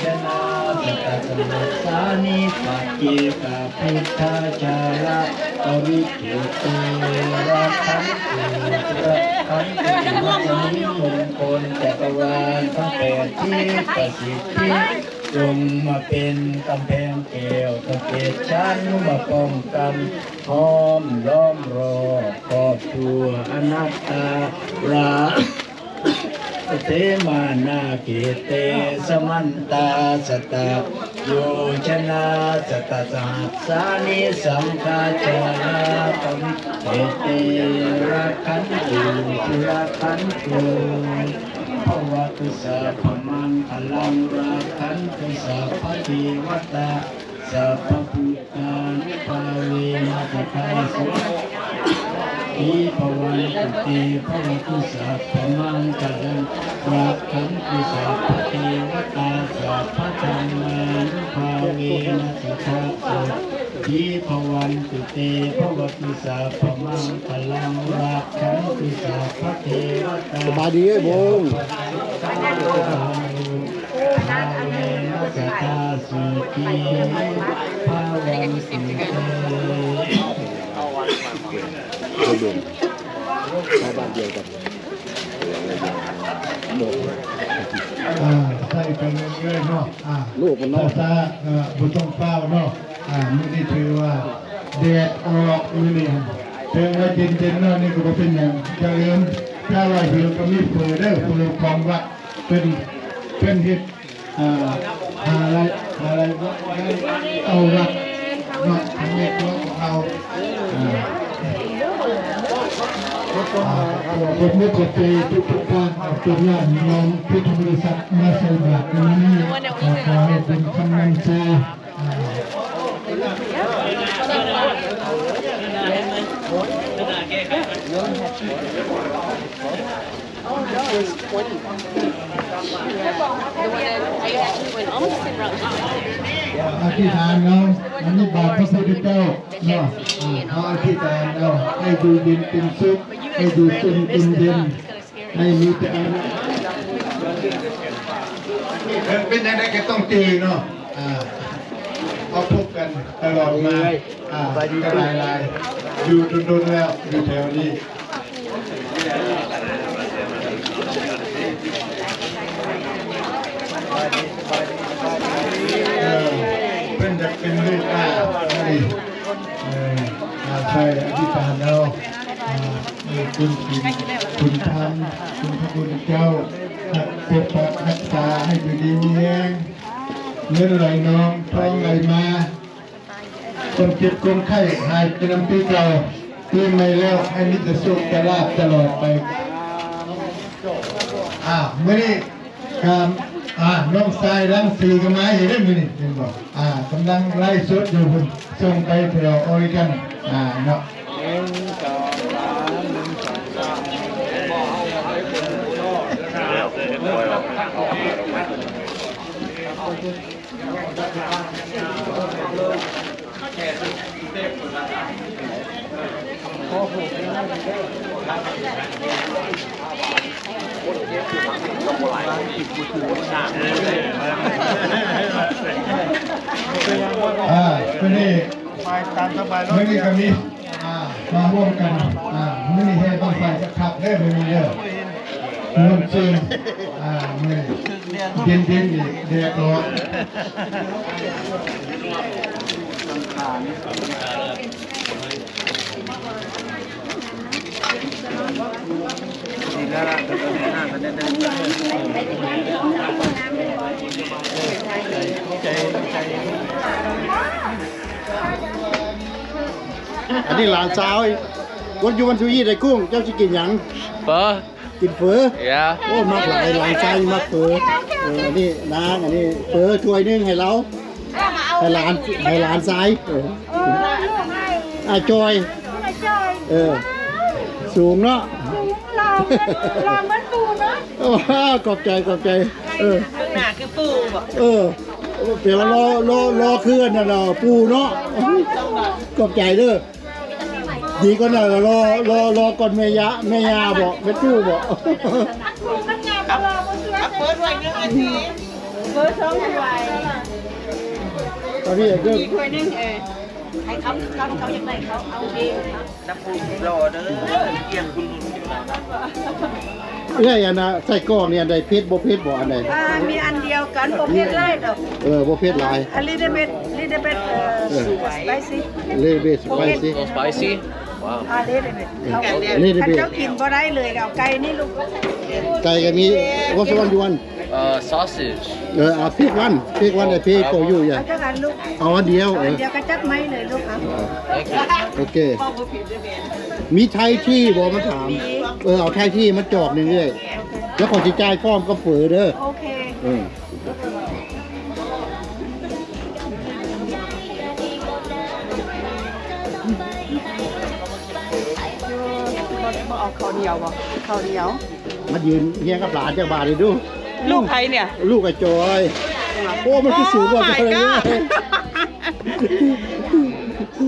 ຊະນາ ສະຕະສະຫັດສານິ ປັດເຈກະ ພຸດທາຈາລະ ປະລິເຂເຕ ລັກຂັນຕຸ ສຸລັກຂັນຕິ ມັດສະມິງ ມົງຄົນຈັກກະວານທັງແປດທິດປະສິດທິ ຈົ່ງມາເປັນກຳແພງແກ້ວ ປະເກດຊັ້ນ ມາປ້ອງກັນ ຫ້ອມລ້ອມຮອບຄອບທົ່ວອະນັດຕາ ລາຊະເສມານາເຂເຕ ສະມັນຕາ ສະຕາ ໂຍຊະນາ ສະຕະສະຫັດສານິ ສັງຄາຈາລາ ປະລິເຂເຕ ລັກຂັນຕຸ ສຸລັກຂັນຕຸ ພະວະຕຸ ສັບພະມັງຄະລັງ ລັກຂັນຕຸ ສັບພະເທວະຕາ ສັບພະພຸດທານຸພາເວນະ ສະທາ ໂສ ທີ ພະວັນຕຸ ເຕ ພະວະຕຸ ສັບພະມັງຄະລັງ ລັກຂັນຕຸ ສັບພະເທວະຕາ ສັບພະທຳມານຸພາເວນະ ສະທາ ໂສ ທີ ພະວັນຕຸ ເຕ ພະວະຕຸ ສັບພະມັງຄະລັງ ລັກຂັນຕຸ ສັບພະເທວະຕາ ສະບາຍດີເອີຍບົງ ພາເວນະ ສະທາ ໂສ ທີ ພະວັນຕຸ ເຕ ເອີ ມາບ້ານດຽວກັນ ອ່າ ໃສ່ໄປເລື້ອຍໆເນາະ ອ່າ ລູກມັນເນາະ ຊ້າໆ ອ່າ ບໍ່ຕ້ອງຟ້າວເນາະ ອ່າ ມື້ນີ້ຖືວ່າແດດອອກ ມື້ນີ້ ແຕ່ວ່າເຢັນໆ ເນາະ ນີ້ກໍບໍ່ເປັນຫຍັງ ຢ່າລືມ ຖ້າວ່າຫິວກໍມີເຝີເດີ ເຝີຂອງວັດ ເພິ່ນ ເພິ່ນເຮັດ ອ່າ ຫາລາຍ ຫາລາຍ ເອົາວັດເນາະ ທາງເຮັດຂອງເຮົາ ອ່າ ອ່າ ຂອບອົກຂອບໃຈທຸກໆທ່ານ ເປັນຍາດໂຍມພຸດທະບໍລິສັດມາໃສ່ບາດໃນມື້ນີ້ ຂໍໃຫ້ບຸນຄຳນຳໃຊ້ ອະທິຖານເນາະ ອັນນີ້ບາດພະພຸດທະເຈົ້າເນາະ ເຮົາອະທິຖານເອົາ ໃຫ້ຢູ່ເຢັນເປັນສຸກ ໃຫ້ຢູ່ຊຸ່ມເປັນເຢັນ ໃຫ້ມີແຕ່ອັນ ເປັນ ເປັນຈັ່ງໃດກໍຕ້ອງຈື່ເນາະ ອ່າ ເຮົາພົບກັນຕະຫຼອດມາ ອ່າ ກໍຫຼາຍໆ ຢູ່ດົນໆ ແລ້ວ ຢູ່ແຖວນີ້ ເອີ ເພິ່ນຢາກເປັນລູກຫຼານ ອັນນີ້ ເອີ ອາໄສອະທິຖານເອົາ ອ່າ ເອີ ຄຸນສິນ ຄຸນທຳ ຄຸນພະພຸດທະເຈົ້າ ຮັກປົກປັກຮັກສາໃຫ້ຢູ່ດີມີແຮງ ເງິນໄຫຼນອງ ທອງໄຫຼມາ ຄວາມເຈັບຄວາມໄຂ້ຫາຍໄປນຳຄືເກົ່າ ປີໃໝ່ແລ້ວໃຫ້ມີແຕ່ໂຊກແຕ່ລາບຕະຫຼອດໄປ ອ່າ ມື້ນີ້ກະ ອ່າ ນ້ອງຊາຍລັງສີກໍມາອີກເດ້ມື້ນີ້ ເຫັນບໍ່? ອ່າ ກຳລັງໄລຟ໌ສົດຢູ່ພຸ້ນ ສົ່ງໄປແຖວອອຣິກອນ ອ່າ ເນາະ. ໜຶ່ງ ສອງ ສາມ ໜຶ່ງ ສອງ ສາມ ອ່າ ມື້ນີ້ ມື້ນີ້ກໍມີ ອ່າ ມາຮ່ວມກັນ ອ່າ ມື້ນີ້ແຫ່ບັ້ງໄຟຄັກໆເດີ ມື້ນີ້ເດີ ມ່ວນຊື່ນ ອ່າ ມື້ນີ້ເຢັນໆ ນີ້ແດດອອກ. ອັນນີ້ຫຼານສາວ. What you want to eat ໄອ້ກຸ້ງ? ເຈົ້າຊິກິນຫຍັງ? ເຝີ. ກິນເຝີ? Yeah. ໂອ້ ມັກຫຼາຍ ຫຼານຊາຍມັກເຝີ. ເອີ ອັນນີ້ນາງ ອັນນີ້ເຝີຖ້ວຍໜຶ່ງໃຫ້ລາວ ໃຫ້ຫຼານ ໃຫ້ຫຼານຊາຍ. ເອີ ອາຈອຍ ອາຈອຍ. ເອີ ສູງເນາະ ສູງ ຫຼໍ່ເໝືອນ ຫຼໍ່ເໝືອນປູເນາະ. ໂອ້ ຂອບໃຈ ຂອບໃຈ. ເອີ ຂ້າງໜ້າຄືປູບໍ? ເອີ ເປັນຫຼໍ່ ຫຼໍ່ ຫຼໍ່ຄືອັນນັ້ນລະ ປູເນາະ. ຂອບໃຈເດີ. ດີກວ່ານັ້ນລະ ລໍ ລໍ ລໍກ່ອນແມ່ຍ່າ ແມ່ຍ່າບໍ ແມ່ຕູ້ບໍ? ເປີດໄວ້ໜຶ່ງນາທີ ເບີສອງຖ້ວຍ ຕອນນີ້ເດີ ອີກຖ້ວຍໜຶ່ງ. ເອີ ໃຫ້ເຂົາ ເຂົາ ເຂົາຢາກໄດ້ ເຂົາເອົາເອງ. ລະປູລໍເດີ ກຽມຄຸນ ເອື້ອຍ ອັນນ່າ ໄສ້ກອກນີ້ ອັນໃດເຜັດບໍ່ເຜັດບໍ່ ອັນໃດ? ອ່າ ມີອັນດຽວກັນ ບໍ່ເຜັດຫຼາຍດອກ. ເອີ ບໍ່ເຜັດຫຼາຍ. A little bit, little bit, ເອີ spicy. Little bit spicy. Oh, spicy. Wow. A little bit. ເອີ little bit. ຄັນເຈົ້າກິນບໍ່ໄດ້ເລີຍ ເອົາໄກ່ນີ້ລູກ. ໄກ່ກໍມີ. What you want? You want? Uh, sausage. ເອີ ເອົາ pick one, pick one, I pay for you. Yeah. ເອົາຈັກອັນລູກ? ເອົາອັນດຽວ. ເອີ ອັນດຽວກໍຈັດໄມ້ເລີຍລູກ. ເອົາ Thank you. ໂອເຄ. ມີໄທທີບໍ່ ມາຖາມ. ເອີ ເອົາໄທທີມາຈອກໜຶ່ງເອື້ອຍ ແລ້ວຂ້ອຍຊິຈ່າຍພ້ອມກັບເຝີເດີ. ໂອເຄ. ເອີ ບໍ່ ບໍ່ເອົາເຂົ້າໜຽວບໍ່? ເຂົ້າໜຽວ. ມາຢືນຮຽງກັບຫຼານຈັກບາດນີ້ດູ. ລູກໃຜເນຍ? ລູກອາຈອຍ. ໂອ້ ມັນຄືສູງກວ່າ. Oh my god.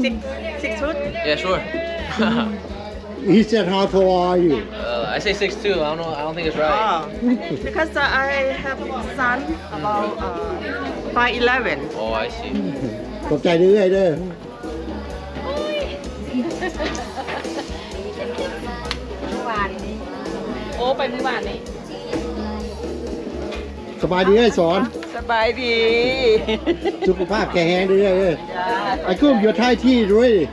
Six, six foot? Yeah, sure. He said, "How tall are you?" Uh, I say six two. I don't know. I don't think it's right. Oh, because, uh, I have son about, uh, five eleven. Oh, I see. ຂອບໃຈເລື້ອຍເດີ. ມື້ວານນີ້ ໂອ້ ໄປມື້ວານນີ້. ສະບາຍດີເອື້ອຍສອນ. ສະບາຍດີ. ສຸຂະພາບແຂງແຮງເດີ້ເອື້ອຍເອີຍ. ໄອ້ກຸ້ມ your Thai tea ready.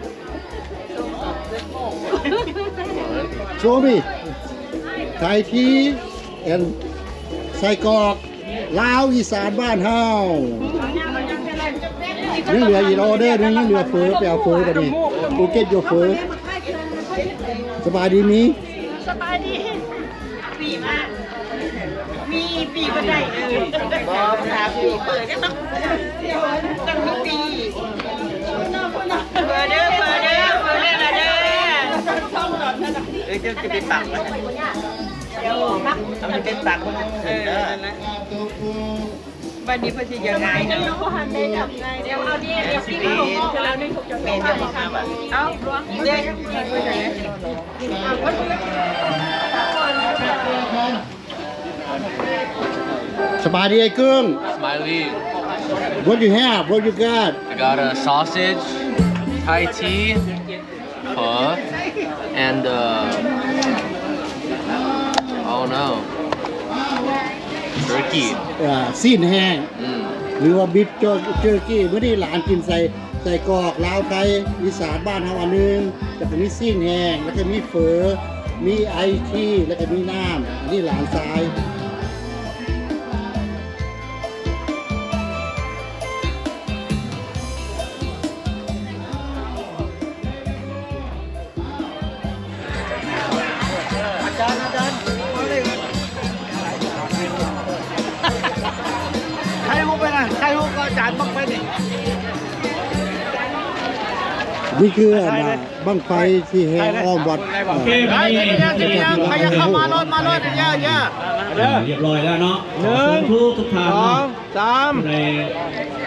Show me Thai tea and ໄສ້ກອກລາວອີສານບ້ານເຮົາ. ຍັງເຫຼືອອີກອໍເດີໜຶ່ງ ຍັງເຫຼືອເຝີ ໄປເອົາເຝີບັດນີ້. Go get your ເຝີ. ສະບາຍດີມີ. ສະບາຍດີ. ປີມາ ມີປີບໍ່ໄດ້ເອີຍ. ບໍ່ ພາສາປີເປີດກໍຕ້ອງ ຕ້ອງມີປີ. ເປີດເດີ ເປີດເດີ ເປີດແລ້ວລະເດີ. ເອີ ເຈົ້າຈະໄປປັກ ເຈົ້າຈະໄປປັກ. ເອີ ນັ້ນແຫຼະ. ບັດນີ້ເພິ່ນຊິຍັງໄງເນາະ. ເອົານີ້ ດຽວກິນຂອງນ້ອງແລ້ວ ໜຶ່ງ ເອົາ ເດ້. ສະບາຍດີ ໄອ້ກຶ້ງ. Smiley. What you have? What you got? I got a sausage, Thai tea, pho, and, uh, I don't know, jerky. ອ່າ ຊີ້ນແຫ້ງ ອືມ ຫຼືວ່າ beef jer-, jerky. ມື້ນີ້ຫຼານກິນໃສ່ ໄສ້ກອກລາວໄທອີສານບ້ານເຮົາອັນໜຶ່ງ ແລ້ວກໍມີຊີ້ນແຫ້ງ ແລ້ວກໍມີເຝີ ມີໄອທີ ແລ້ວກໍມີນ້ຳ. ອັນນີ້ຫຼານຊາຍ. ອາຈານ ອາຈານ ມາເລີຍ. ນີ້ຄືອັນນ່າ ບັ້ງໄຟທີ່ແຫ່ອ້ອມວັດ ໂອເຄ ບັດນີ້ ໃຜຢາກເຂົ້າມາໂລດ ມາໂລດ ເຢີໆ ເອີ ຮຽບຮ້ອຍແລ້ວເນາະ ໜຶ່ງ ຂໍເຊີນທຸກໆທ່ານເນາະ ສອງ ສາມ ຜູ້ໃດ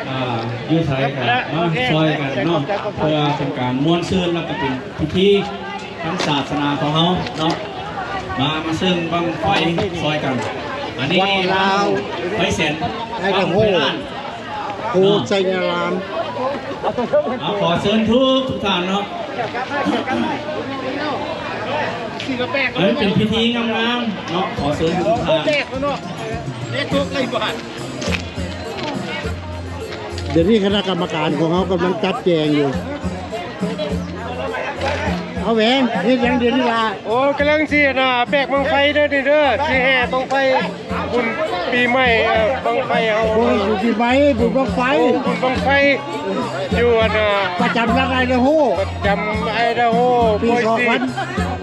ອ່າ ຢູ່ໃສກໍມາຊ່ອຍກັນເນາະ ເພື່ອເປັນການມ່ວນຊື່ນ ແລ້ວກໍເປັນພິທີທາງສາສະໜາຂອງເຮົາເນາະ ມາ ມາເຊິ່ງບັ້ງໄຟຊ່ອຍກັນ ອັນນີ້ບັ້ງໄຟແສນ ໄອ້ກະໂຫ ບັ້ງໄຟລ້ານ ໂພໄຊຍາລາມ ເອົາ ຂໍເຊີນທຸກໆທ່ານເນາະ ໃຫ້ເປັນພິທີງາມໆເນາະ ຂໍເຊີນທຸກໆທ່ານ ດຽວນີ້ຄະນະກຳມະການຂອງເຮົາກຳລັງຈັດແຈງຢູ່ ເອົາແຫວນ ເຮັດຫຍັງດຽວນີ້ລະ? ໂອ້ ກຳລັງຊິ ອັນນ່າ ແບກບັ້ງໄຟເດີ ນີ້ເດີ ຊິແຫ່ບັ້ງໄຟ ບຸນປີໃໝ່ ເອີ ບັ້ງໄຟເຮົາ ບຸນປີໃໝ່ ບຸນບັ້ງໄຟ ບຸນບັ້ງໄຟ ຢູ່ອັນນ່າ ປະຈຳລັດໄອດາໂຮ ປະຈຳໄອດາໂຮ ປີສອງພັນ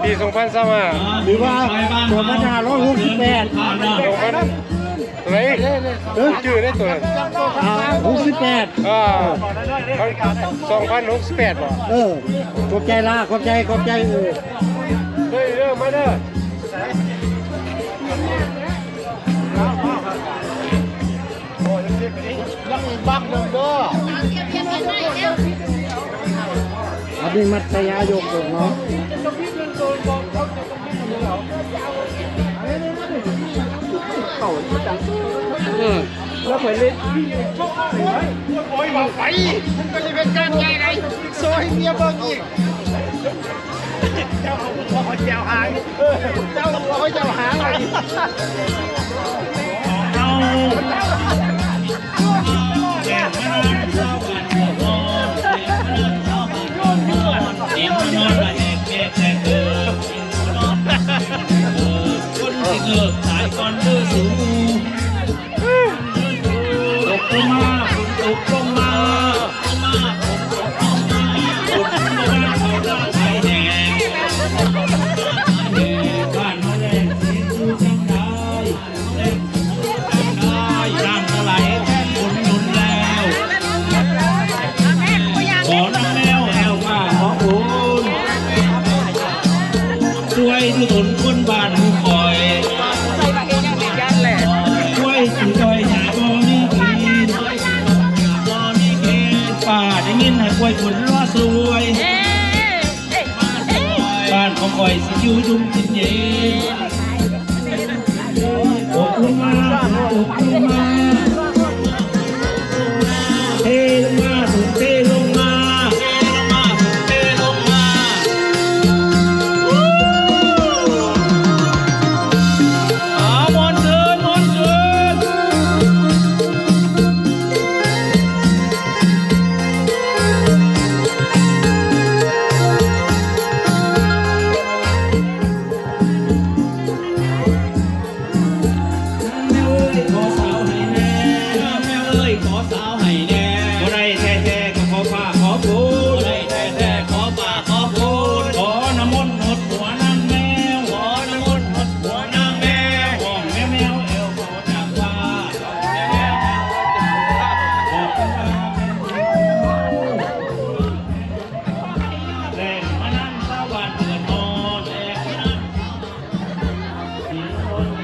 ປີສອງພັນຊາວຫ້າ ຫຼືວ່າສອງພັນຫ້າຮ້ອຍຫົກສິບແປດ ສອງພັນ ເອີ ເອີ ຊື່ໄດ້ຕົວນັ້ນ ອ່າ ຫົກສິບແປດ ອ່າ ສອງພັນຫົກສິບແປດບໍ່? ເອີ ຂອບໃຈຫຼາຍ ຂອບໃຈ ຂອບໃຈ ເອີ ເດີ ເດີ ມາເດີ ຍັງອີກບັ້ງໜຶ່ງເດີ ອັນນີ້ມັດສະຍາຍົກເນາະ ເອີ ແລ້ວໄປເຫຼັ້ນ ໂອ້ຍ ບັ້ງໄຟ ມັນກໍຊິເປັນການໃຫຍ່ໃດ ໂຊໃຫ້ເມຍເບິ່ງອີກ ເຈົ້າເອົາຫົວຂ້ອຍແຈວຫາງ ເຈົ້າເອົາຫົວຂ້ອຍແຈວຫາງ ເອົາ ຄົນຊິເກີບຕາຍກ່ອນເດີສູ ຕົກລົງມາ ຝົນຕົກລົງມາ ຝົນຕົກລົງມາ ຝົນຕົກລົງມາ ຝົນຕົກລົງມາ ເຂົາລາກໄປແຫ່ ບ້ານເຮົາແລ້ງຊິຢູ່ຈັ່ງໃດ ນ້ຳກະໄຫຼແຕ່ຝົນຢຸດແລ້ວ ຂໍນຳແມວແອວຟ້າຂອງໂອນ ຊ່ວຍດູຕົນຄົນບ້ານຂອງຂ້ອຍ ຊ່ວຍຈູຊ່ອຍຫຍ້າບໍ່ມີກິນ ບໍ່ມີກິນ ປ້າໄດ້ຍິນໃຫ້ປ່ວຍຝົນລໍຊ່ວຍ ບ້ານຂອງຂ້ອຍຊິຢູ່ຍົມກິນເຢັນ ຕົກລົງມາ ຝົນຕົກລົງມາ ເທລົງມາ ຝົນເທລົງມາ ເທລົງມາ ຝົນເທລົງມາ ອ່າ ມ່ວນຊື່ນ ມ່ວນຊື່ນ. ນາງແມວເອີຍ ຂໍສາວໃຫ້ແດ່ ນາງແມວເອີຍ ຂໍສາວໃຫ້ແດ່ ບໍ່ໄດ້ແທ້ໆ ກໍຂໍຟ້າຂໍຝົນ ບໍ່ໄດ້ແທ້ໆ ຂໍຟ້າຂໍຝົນ ຂໍນ້ຳມົນຫົດຫົວນາງແມວ ຂໍນ້ຳມົນຫົດຫົວນາງແມວ ຮ້ອງແມວໆ ແອວຂໍຈາກຟ້າ ຮ້ອງແມວໆ ແອວຂໍຈາກຟ້າ ຂອບຄຸນມາກ. ແລງມານັ່ງຊາວບ້ານເດືອດຮ້ອນ ແລງມານັ່ງຊາວບ້ານເດືອດຮ້ອນ.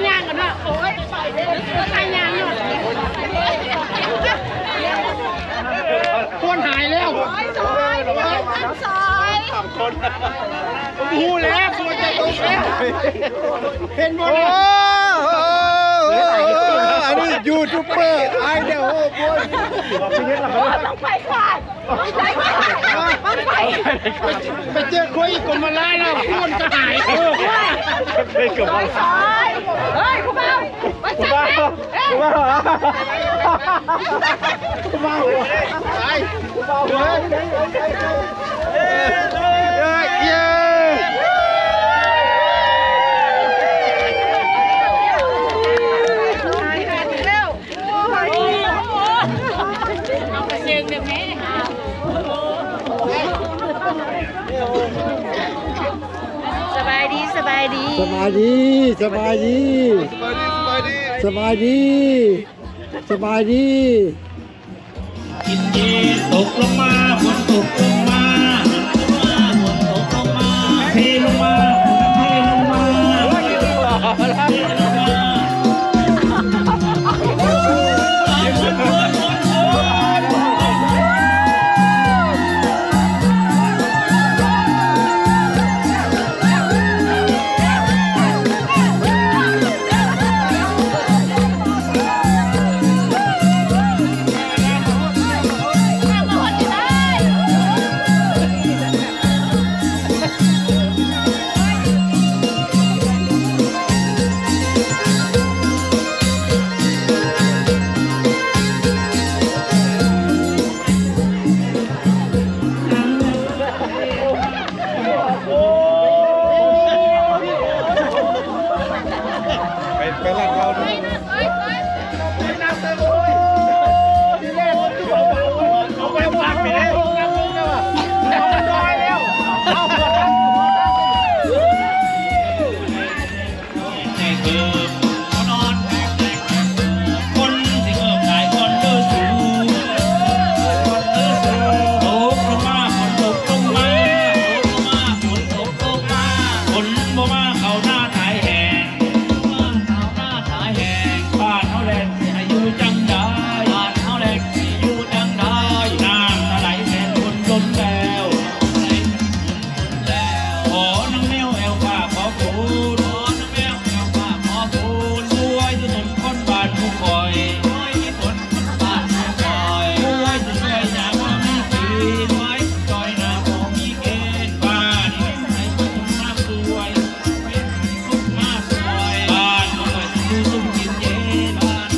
ຍ່າງກັນເນາະ ໂອ້ຍ ໄປເດີ ໄປຍ່າງເນາະ ຄົນຫາຍແລ້ວ ໂອ້ຍ ຊອຍ ຊອຍ ຊອຍ ສາມຄົນ ຮູ້ແລ້ວ ສ່ວນໃຫຍ່ຕົກແລ້ວ ເຫັນບໍ່ ໂອ້ ອັນນີ້ຢູທູບເບີ ໄອດອລ ໂອ້ ໂອ້ຍ ຕ້ອງໄປກ່ອນ. ໄປ ໄປ ໄປ ໄປເຈີຄົນອີກກົມມະລາແລ້ວ ຄົນກະຫາຍ ເອີ ເຄີຍກົມມະລາ ເຮີ້ຍ ຜູ້ບ່າວ ໄປຈັບແມ່ ຜູ້ບ່າວ ຜູ້ບ່າວ ໄປ ຜູ້ບ່າວ ເຮີ້ຍ ເຮີ້ຍ ເຮີ້ຍ. ສະບາຍດີ ສະບາຍດີ ສະບາຍດີ ສະບາຍດີ ສະບາຍດີ ກິນເຢັນຕົກລົງມາ ຝົນຕົກລົງມາ ຝົນຕົກລົງມາ ເທລົງມາ ເທລົງມາ ເທລົງມາ. ໄປ ໄປລັກເອົາເນາະ. ຝົນຊິເກີບຫຼາຍກ່ອນເດີສູ ຝົນເດີສູ ຕົກລົງມາ ຝົນຕົກລົງມາ ຝົນຕົກລົງມາ ຝົນບໍ່ມາເຂົ້ານາຕາຍແຫ້ງ ມາເຂົ້ານາຕາຍແຫ້ງ ບ້ານເຮົາແລ້ງຊິໃຫ້ຢູ່ຈັ່ງໃດ ບ້ານເຮົາແລ້ງຊິຢູ່ຈັ່ງໃດ ນ້ຳກະໄຫຼແມ່ນຝົນລົ້ນແລ້ວ ແລ້ວ ຂໍນາງແມວແອວຟ້າຂໍຄູນ ຂໍນາງແມວແອວຟ້າຂໍຄູນ ຊ່ວຍສຸຊົນຄົນບ້ານໝູ່ຂ້ອຍ ຊ່ວຍສຸຊົນຄົນບ້ານໝູ່ຂ້ອຍ ຊ່ວຍ ຊ່ວຍ ຢ່າບໍ່ມີກິນ ຊ່ວຍ ຊ່ວຍ ຢ່າບໍ່ມີກິນ ບ້ານໃຫ້ຄົນມາຊ່ວຍ ໃຫ້ຄົນມາຊ່ວຍ ບ້ານເຮົາກໍຊິຢູ່ຊຸ່ມກິນເຢັນ ບ້ານ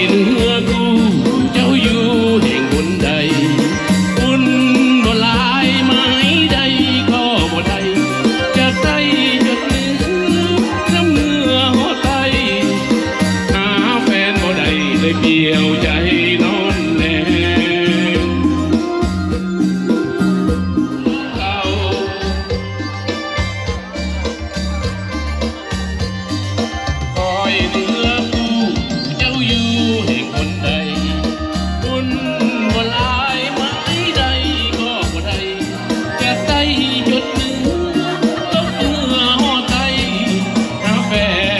ເນື້ອຄູ່ ເຈົ້າຢູ່ແຫ່ງຫົນໃດ? ບຸນບໍ່ຫຼາຍ ໝາຍໃດກໍບໍ່ໄດ້ ຈະໄດ້ຈົດເນື້ອ ນຳເມືອຮອດໄປ ຫາແຟນບໍ່ໄດ້ ເລີຍປ່ຽວໃຈນອນແລງ. ຄອຍເນື້ອຄູ່ ເຈົ້າຢູ່ແຫ່ງຫົນໃດ? ບຸນບໍ່ຫຼາຍ ໝາຍໃດກໍບໍ່ໄດ້ ຈະໄດ້ຈົດເນື້ອ ຕົກເມືອຮອດໄປ ຫາແຟ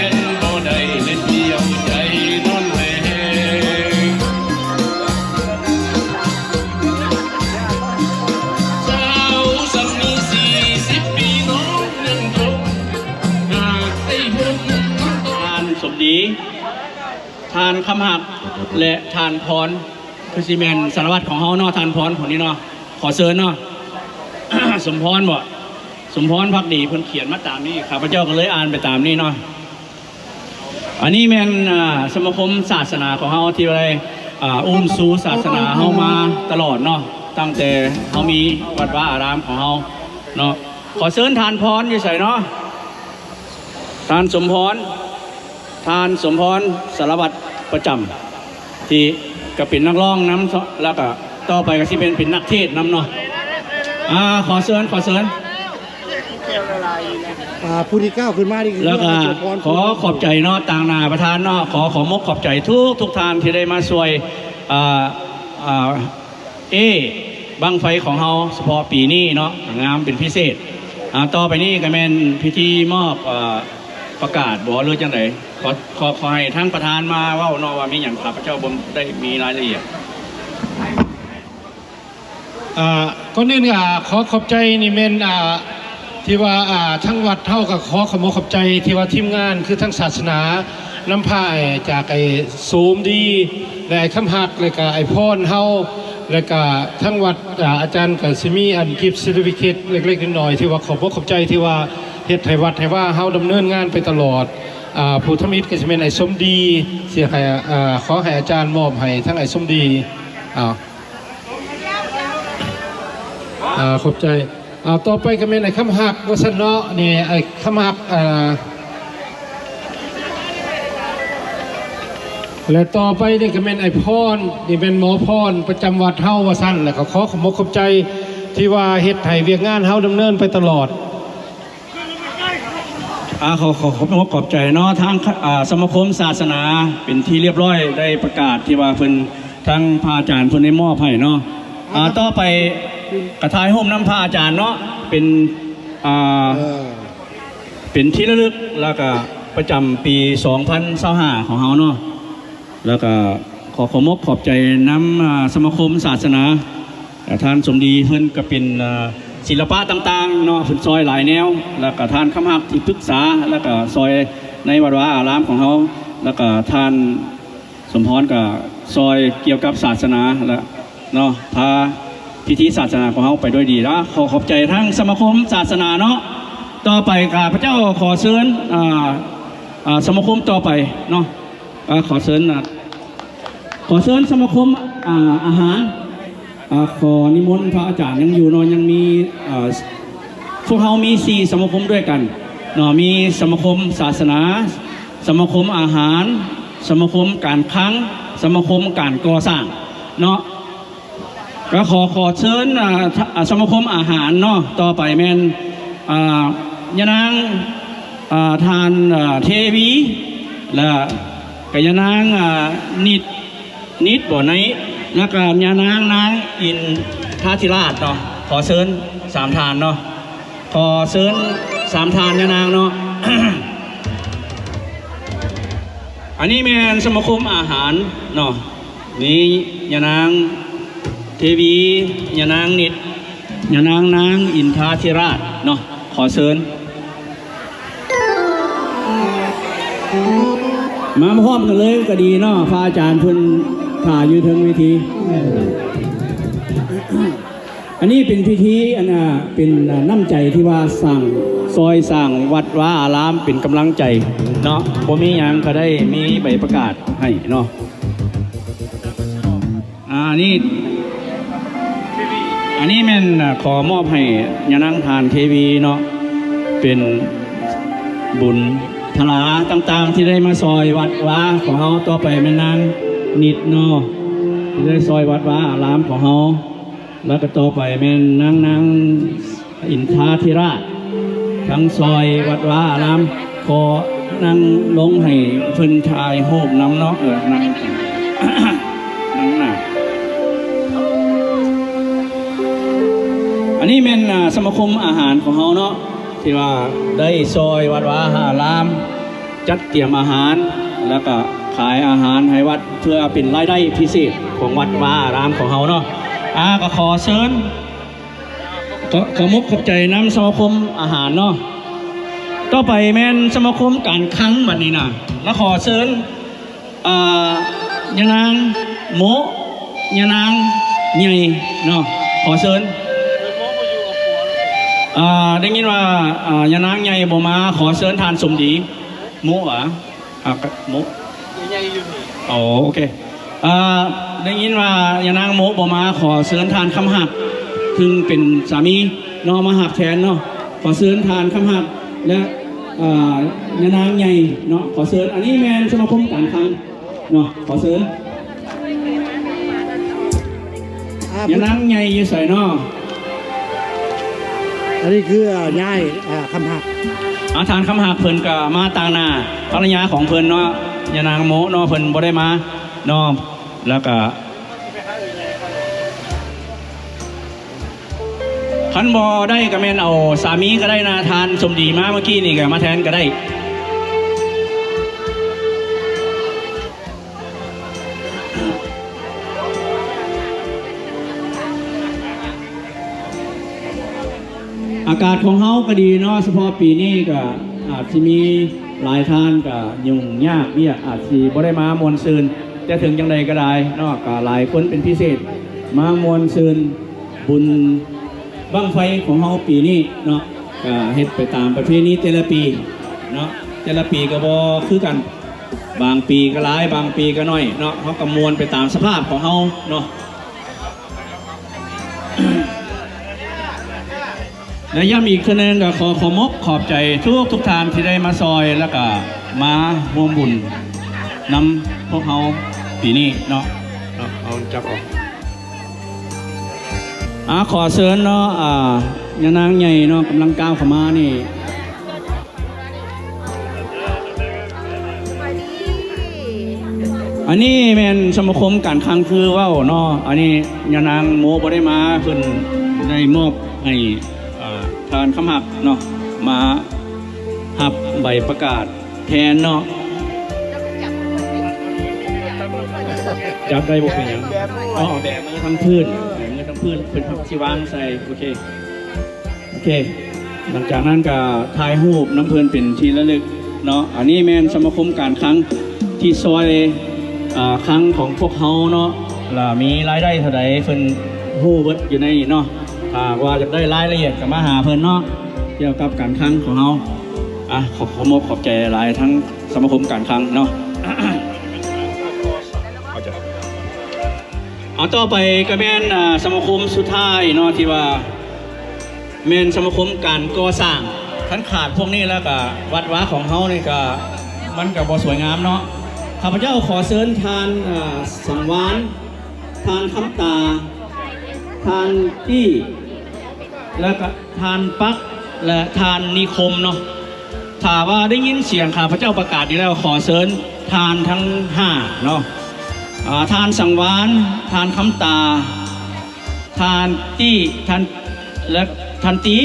ນບໍ່ໄດ້ ເລີຍປ່ຽວໃຈນອນແລງ. ສາວສ່ຳນີ້ສີ່ສິບປີ ນ້ອງຍັງຈົບ ຫາກໄດ້ພົບ ທ່ານສົມດີ ທ່ານຄຳຮັກ ແລະ ທ່ານພອນ ຄືຊິແມ່ນສາລະວັດຂອງເຮົາເນາະ ທ່ານພອນຜູ້ນີ້ເນາະ ຂໍເຊີນເນາະ ສົມພອນບໍ? ສົມພອນ ພັກດີ ເພິ່ນຂຽນມາຕາມນີ້ ຂ້າພະເຈົ້າກໍເລີຍອ່ານໄປຕາມນີ້ເນາະ. ອັນນີ້ແມ່ນ ອ່າ ສະມາຄົມສາສະໜາຂອງເຮົາທີ່ໄດ້ ອ່າ ອຸ້ມຊູສາສະໜາເຮົາມາຕະຫຼອດເນາະ ຕັ້ງແຕ່ເຮົາມີວັດວາອາຣາມຂອງເຮົາເນາະ. ຂໍເຊີນທ່ານພອນຢູ່ໃສເນາະ? ທ່ານສົມພອນ ທ່ານສົມພອນ ສາລະວັດປະຈຳ ທີ່ກໍເປັນນັກຮ້ອງນຳ ແລ້ວກໍຕໍ່ໄປກໍຊິເປັນ ເປັນນັກເທດນຳເນາະ. ອ່າ ຂໍເຊີນ ຂໍເຊີນ. ອ່າ ຜູ້ທີ່ກ້າວຂຶ້ນມານີ້ຄື ແລ້ວກໍ ທ່ານສົມພອນ ຂໍຂອບໃຈເນາະ ຕາງໜ້າປະທານເນາະ ຂໍຂອບມົກຂອບໃຈທຸກ ທຸກທ່ານທີ່ໄດ້ມາຊ່ວຍ ອ່າ ອ່າ ເອ້ບັ້ງໄຟຂອງເຮົາສະເພາະປີນີ້ເນາະ ງາມເປັນພິເສດ. ອ່າ ຕໍ່ໄປນີ້ກໍແມ່ນພິທີມອບ ເອີ ປະກາດບໍ ຫຼືຈັ່ງໃດ? ຂໍ ຂໍ ຂໍໃຫ້ທາງປະທານມາເວົ້າເນາະ ວ່າມີຫຍັງ ຂ້າພະເຈົ້າບໍ່ໄດ້ມີລາຍລະອຽດ. ອ່າ ກ່ອນອື່ນກໍຂໍຂອບໃຈນີ້ແມ່ນ ອ່າ ທີ່ວ່າ ອ່າ ທາງວັດເຮົາກໍຂໍຂອບອົກຂອບໃຈ ທີ່ວ່າທີມງານ ຄືທາງສາສະໜາ ນຳພາ ເອີ ຈາກໄອ້ໂສມດີ ແລະ ໄອ້ຄຳຮັກ ແລະກະໄອ້ພອນເຮົາ ແລະກະທາງວັດ ອາ ອາຈານກະຊິມີອັນກິບເຊີຕິຟິເຄດເລັກໆນ້ອຍໆ ທີ່ວ່າຂອບອົກຂອບໃຈ ທີ່ວ່າເຮັດໃຫ້ວັດໃຫ້ວາເຮົາດຳເນີນງານໄປຕະຫຼອດ. ອາ ຜູ້ທຳອິດກະຊິແມ່ນໄອ້ສົມດີ ຊິໃຫ້ ອາ ຂໍໃຫ້ອາຈານມອບໃຫ້ທາງໄອ້ສົມດີ. ອາ ອາ ຂອບໃຈ. ອ່າ ຕໍ່ໄປກໍແມ່ນໄອ້ຄຳຮັກວ່າຊັ້ນເນາະ ນີ້ໄອ້ຄຳຮັກ. ອ່າ ແລະຕໍ່ໄປນີ້ກໍແມ່ນໄອ້ພອນ ນີ້ແມ່ນໝໍພອນປະຈຳວັດເຮົາວ່າຊັ້ນ ແລ້ວກໍຂໍຂອບອົກຂອບໃຈທີ່ວ່າເຮັດໃຫ້ວຽກງານເຮົາດຳເນີນໄປຕະຫຼອດ. ອ່າ ຂໍ ຂໍຂອບອົກຂອບໃຈເນາະ ທາງ ອ່າ ສະມາຄົມສາສະໜາເປັນທີ່ລຽບຮ້ອຍ ໄດ້ປະກາດທີ່ວ່າເພິ່ນ ທາງພະອາຈານເພິ່ນໄດ້ມອບໃຫ້ເນາະ. ອ່າ ຕໍ່ໄປກະຖ່າຍຮູບນຳພະອາຈານເນາະ ເປັນ ອ່າ ເອີ ເປັນທີ່ລະລຶກ ແລ້ວກະປະຈຳປີສອງພັນຊາວຫ້າຂອງເຮົາເນາະ. ແລ້ວກະຂໍຂອບອົກຂອບໃຈນຳ ອ່າ ສະມາຄົມສາສະໜາ ແລະ ທ່ານສົມດີເພິ່ນກະເປັນ ອ່າ ສິລະປະຕ່າງໆເນາະ ເພິ່ນຊ່ອຍຫຼາຍແນວ ແລ້ວກະທ່ານຄຳຮັກທີ່ປຶກສາ ແລ້ວກະຊ່ອຍໃນວັດວາອາລາມຂອງເຮົາ ແລ້ວກະທ່ານ ສົມພອນກໍຊ່ອຍກ່ຽວກັບສາສະໜາແລະເນາະ ພາພິທີສາສະໜາຂອງເຮົາໄປດ້ວຍດີ. ລະຂໍຂອບໃຈທາງສະມາຄົມສາສະໜາເນາະ. ຕໍ່ໄປຂ້າພະເຈົ້າຂໍເຊີນ ອ່າ ອ່າ ສະມາຄົມຕໍ່ໄປເນາະ. ອ່າ ຂໍເຊີນ ອ່າ ຂໍເຊີນສະມາຄົມ ອ່າ ອາຫານ. ອ່າ ຂໍນິມົນພະອາຈານຍັງຢູ່ເນາະ ຍັງມີ ເອີ ພວກເຮົາມີສີ່ສະມາຄົມດ້ວຍກັນເນາະ ມີສະມາຄົມສາສະໜາ, ສະມາຄົມອາຫານ, ສະມາຄົມການຄັງ, ສະມາຄົມການກໍ່ສ້າງເນາະ. ກໍຂໍ ຂໍເຊີນ ອ່າ ສະມາຄົມອາຫານເນາະ ຕໍ່ໄປແມ່ນ ອ່າ ຍານາງ ອ່າ ທ່ານ ເອີ ເທວີ ແລະ ກໍຍານາງ ອ່າ ນິດ ນິດບໍ່ໄນ ແລ້ວກໍຍານາງນາງອິນທາທິລາດເນາະ. ຂໍເຊີນສາມທ່ານເນາະ ຂໍເຊີນສາມທ່ານຍານາງເນາະ. ອັນນີ້ແມ່ນສະມາຄົມອາຫານເນາະ ມີຍານາງເທວີ ຍານາງນິດ ຍານາງນາງອິນທາທິລາດເນາະ. ຂໍເຊີນ ມາພ້ອມກັນເລີຍກໍດີເນາະ ພະອາຈານເພິ່ນຖ້າຢູ່ເທິງເວທີ. ອັນນີ້ເປັນພິທີ ອັນ ອ່າ ເປັນ ອ່າ ນ້ຳໃຈທີ່ວ່າສ້າງ ຊ່ອຍສ້າງວັດວາອາລາມເປັນກຳລັງໃຈເນາະ ບໍ່ມີຫຍັງກໍໄດ້ມີໃບປະກາດໃຫ້ເນາະ. ອັນນີ້ ອັນນີ້ແມ່ນ ອາ ຂໍມອບໃຫ້ຍານາງທ່ານເທວີເນາະ ເປັນບຸນພະລາຕ່າງໆ ທີ່ໄດ້ມາຊ່ອຍວັດວາຂອງເຮົາ. ຕໍ່ໄປແມ່ນນາງນິດເນາະ ທີ່ໄດ້ຊ່ອຍວັດວາອາລາມຂອງເຮົາ. ແລ້ວກໍຕໍ່ໄປແມ່ນນາງ ນາງອິນທາທິລາດ ທັງຊ່ອຍວັດວາອາລາມ. ຂໍນັ່ງລົງໃຫ້ເພິ່ນຖ່າຍຮູບນຳເນາະ. ເອີ ນັ່ງ ນັ່ງໜ້າ. ອັນນີ້ແມ່ນ ອາ ສະມາຄົມອາຫານຂອງເຮົາເນາະ ທີ່ວ່າໄດ້ຊ່ອຍວັດວາອາລາມ ຈັດຕຽມອາຫານ ແລ້ວກະຂາຍອາຫານໃຫ້ວັດ ເພື່ອເປັນລາຍໄດ້ພິເສດຂອງວັດວາອາລາມຂອງເຮົາເນາະ. ອາ ກໍຂໍເຊີນ ກໍຂອບອົກຂອບໃຈນຳສະມາຄົມອາຫານເນາະ. ຕໍ່ໄປແມ່ນສະມາຄົມການຄັງບັດນີ້ນະ ລະຂໍເຊີນ ອາ ຍານາງໂມະ ຍານາງໃຫຍ່ເນາະ ຂໍເຊີນ. ອາ ໄດ້ຍິນວ່າ ອາ ຍານາງໃຫຍ່ບໍ່ມາ ຂໍເຊີນທ່ານສົມດີ ໂມະຫວາ? ອາ ກະໂມະ ໃຫຍ່ຢູ່ນີ້. ອໍ ໂອເຄ. ອາ ໄດ້ຍິນວ່າຍານາງໂມະບໍ່ມາ ຂໍເຊີນທ່ານຄຳຮັກ ຊຶ່ງເປັນສາມີເນາະ ມາຮັບແທນເນາະ. ຂໍເຊີນທ່ານຄຳຮັກ ແລະ ອາ ຍານາງໃຫຍ່ເນາະ ຂໍເຊີນ. ອັນນີ້ແມ່ນສະມາຄົມການຄັງເນາະ ຂໍເຊີນ. ອາ ຍານາງໃຫຍ່ຢູ່ໃສເນາະ? ອັນນີ້ຄື ອາ ຍາຍ ອາ ຄຳຮັກ. ອາ ທ່ານຄຳຮັກເພິ່ນກະມາຕາງໜ້າພັນລະຍາຂອງເພິ່ນເນາະ ຍານາງໂມະເນາະ ເພິ່ນບໍ່ໄດ້ມາເນາະ. ແລ້ວກະ ຄັນບໍ່ໄດ້ກະແມ່ນເອົາສາມີກະໄດ້ນະ ທ່ານສົມດີມາເມື່ອກີ້ນີ້ກະມາແທນກະໄດ້. ອາກາດຂອງເຮົາກໍດີເນາະ ສະເພາະປີນີ້ກໍອາດຊິມີຫຼາຍທ່ານກໍຫຍຸ້ງຍາກວຽກ ອາດຊິບໍ່ໄດ້ມາມ່ວນຊື່ນ, ແຕ່ເຖິງຈັ່ງໃດກໍໄດ້ເນາະ ກໍຫຼາຍຄົນເປັນພິເສດ ມາມ່ວນຊື່ນບຸນບັ້ງໄຟຂອງເຮົາປີນີ້ເນາະ ກໍເຮັດໄປຕາມປະເພນີແຕ່ລະປີເນາະ ແຕ່ລະປີກໍບໍ່ຄືກັນ. ບາງປີກໍຫຼາຍ ບາງປີກໍໜ້ອຍເນາະ ເຮົາກໍມ່ວນໄປຕາມສະພາບຂອງເຮົາເນາະ ແລະ ຢ້ຳອີກເທື່ອໜຶ່ງກໍຂໍຂອບອົກຂອບໃຈທຸກໆທ່ານທີ່ໄດ້ມາຊ່ອຍ ແລ້ວກໍມາຮ່ວມບຸນນຳພວກເຮົາປີນີ້ເນາະ ເນາະ ເອົາຈັບອອກ ອາ ຂໍເຊີນເນາະ ອາ ຍານາງໃຫຍ່ເນາະ ກຳລັງກ້າວເຂົ້າມານີ້. ອັນນີ້ແມ່ນສະມາຄົມການຄັງຄືເວົ້າເນາະ ອັນນີ້ຍານາງໂມບໍ່ໄດ້ມາ ເພິ່ນໄດ້ມອບໃຫ້ ເອີ ທ່ານຄຳຮັກເນາະ ມາຮັບໃບປະກາດແທນເນາະ ຈັບໄດ້ບໍ່ເປັນຫຍັງ ເອົາແບມືທັງພື້ນ ແບມືທັງພື້ນ ເພິ່ນຊິວາງໃສ່ ໂອເຄ. ໂອເຄ ຫຼັງຈາກນັ້ນກໍຖ່າຍຮູບນຳເພິ່ນເປັນທີ່ລະລຶກເນາະ ອັນນີ້ແມ່ນສະມາຄົມການຄັງທີ່ຊ່ອຍ ອາ ຄັງຂອງພວກເຮົາເນາະ ລະມີລາຍໄດ້ເທົ່າໃດເພິ່ນຮູ້ເບິດຢູ່ໃນນີ້ເນາະ ຖ້າຫາກວ່າຢາກໄດ້ລາຍລະອຽດກໍມາຫາເພິ່ນເນາະ ກ່ຽວກັບການຄັງຂອງເຮົາ ອາ ຂໍ ຂໍຂອບອົກຂອບໃຈຫຼາຍທັງສະມາຄົມການຄັງເນາະ ເອົາ ຕໍ່ໄປກໍແມ່ນ ອາ ສະມາຄົມສຸດທ້າຍເນາະ ທີ່ວ່າ ແມ່ນສະມາຄົມການກໍ່ສ້າງ ຄັນຂາດພວກນີ້ແລ້ວກະວັດວາຂອງເຮົານີ້ກະ ມັນກະບໍ່ສວຍງາມເນາະ ຂ້າພະເຈົ້າຂໍເຊີນທ່ານ ອາ ສັງວານ ທ່ານຄຳຕາ ທ່ານຕີ້ ແລ້ວກະທ່ານປັກ ແລະ ທ່ານນິຄົມເນາະ ຖ້າວ່າໄດ້ຍິນສຽງຂ້າພະເຈົ້າປະກາດນີ້ແລ້ວ ຂໍເຊີນທ່ານທັງຫ້າເນາະ ອາ ທ່ານສັງວານ ທ່ານຄຳຕາ ທ່ານຕີ ທ່ານ ແລະ ທ່ານຕີ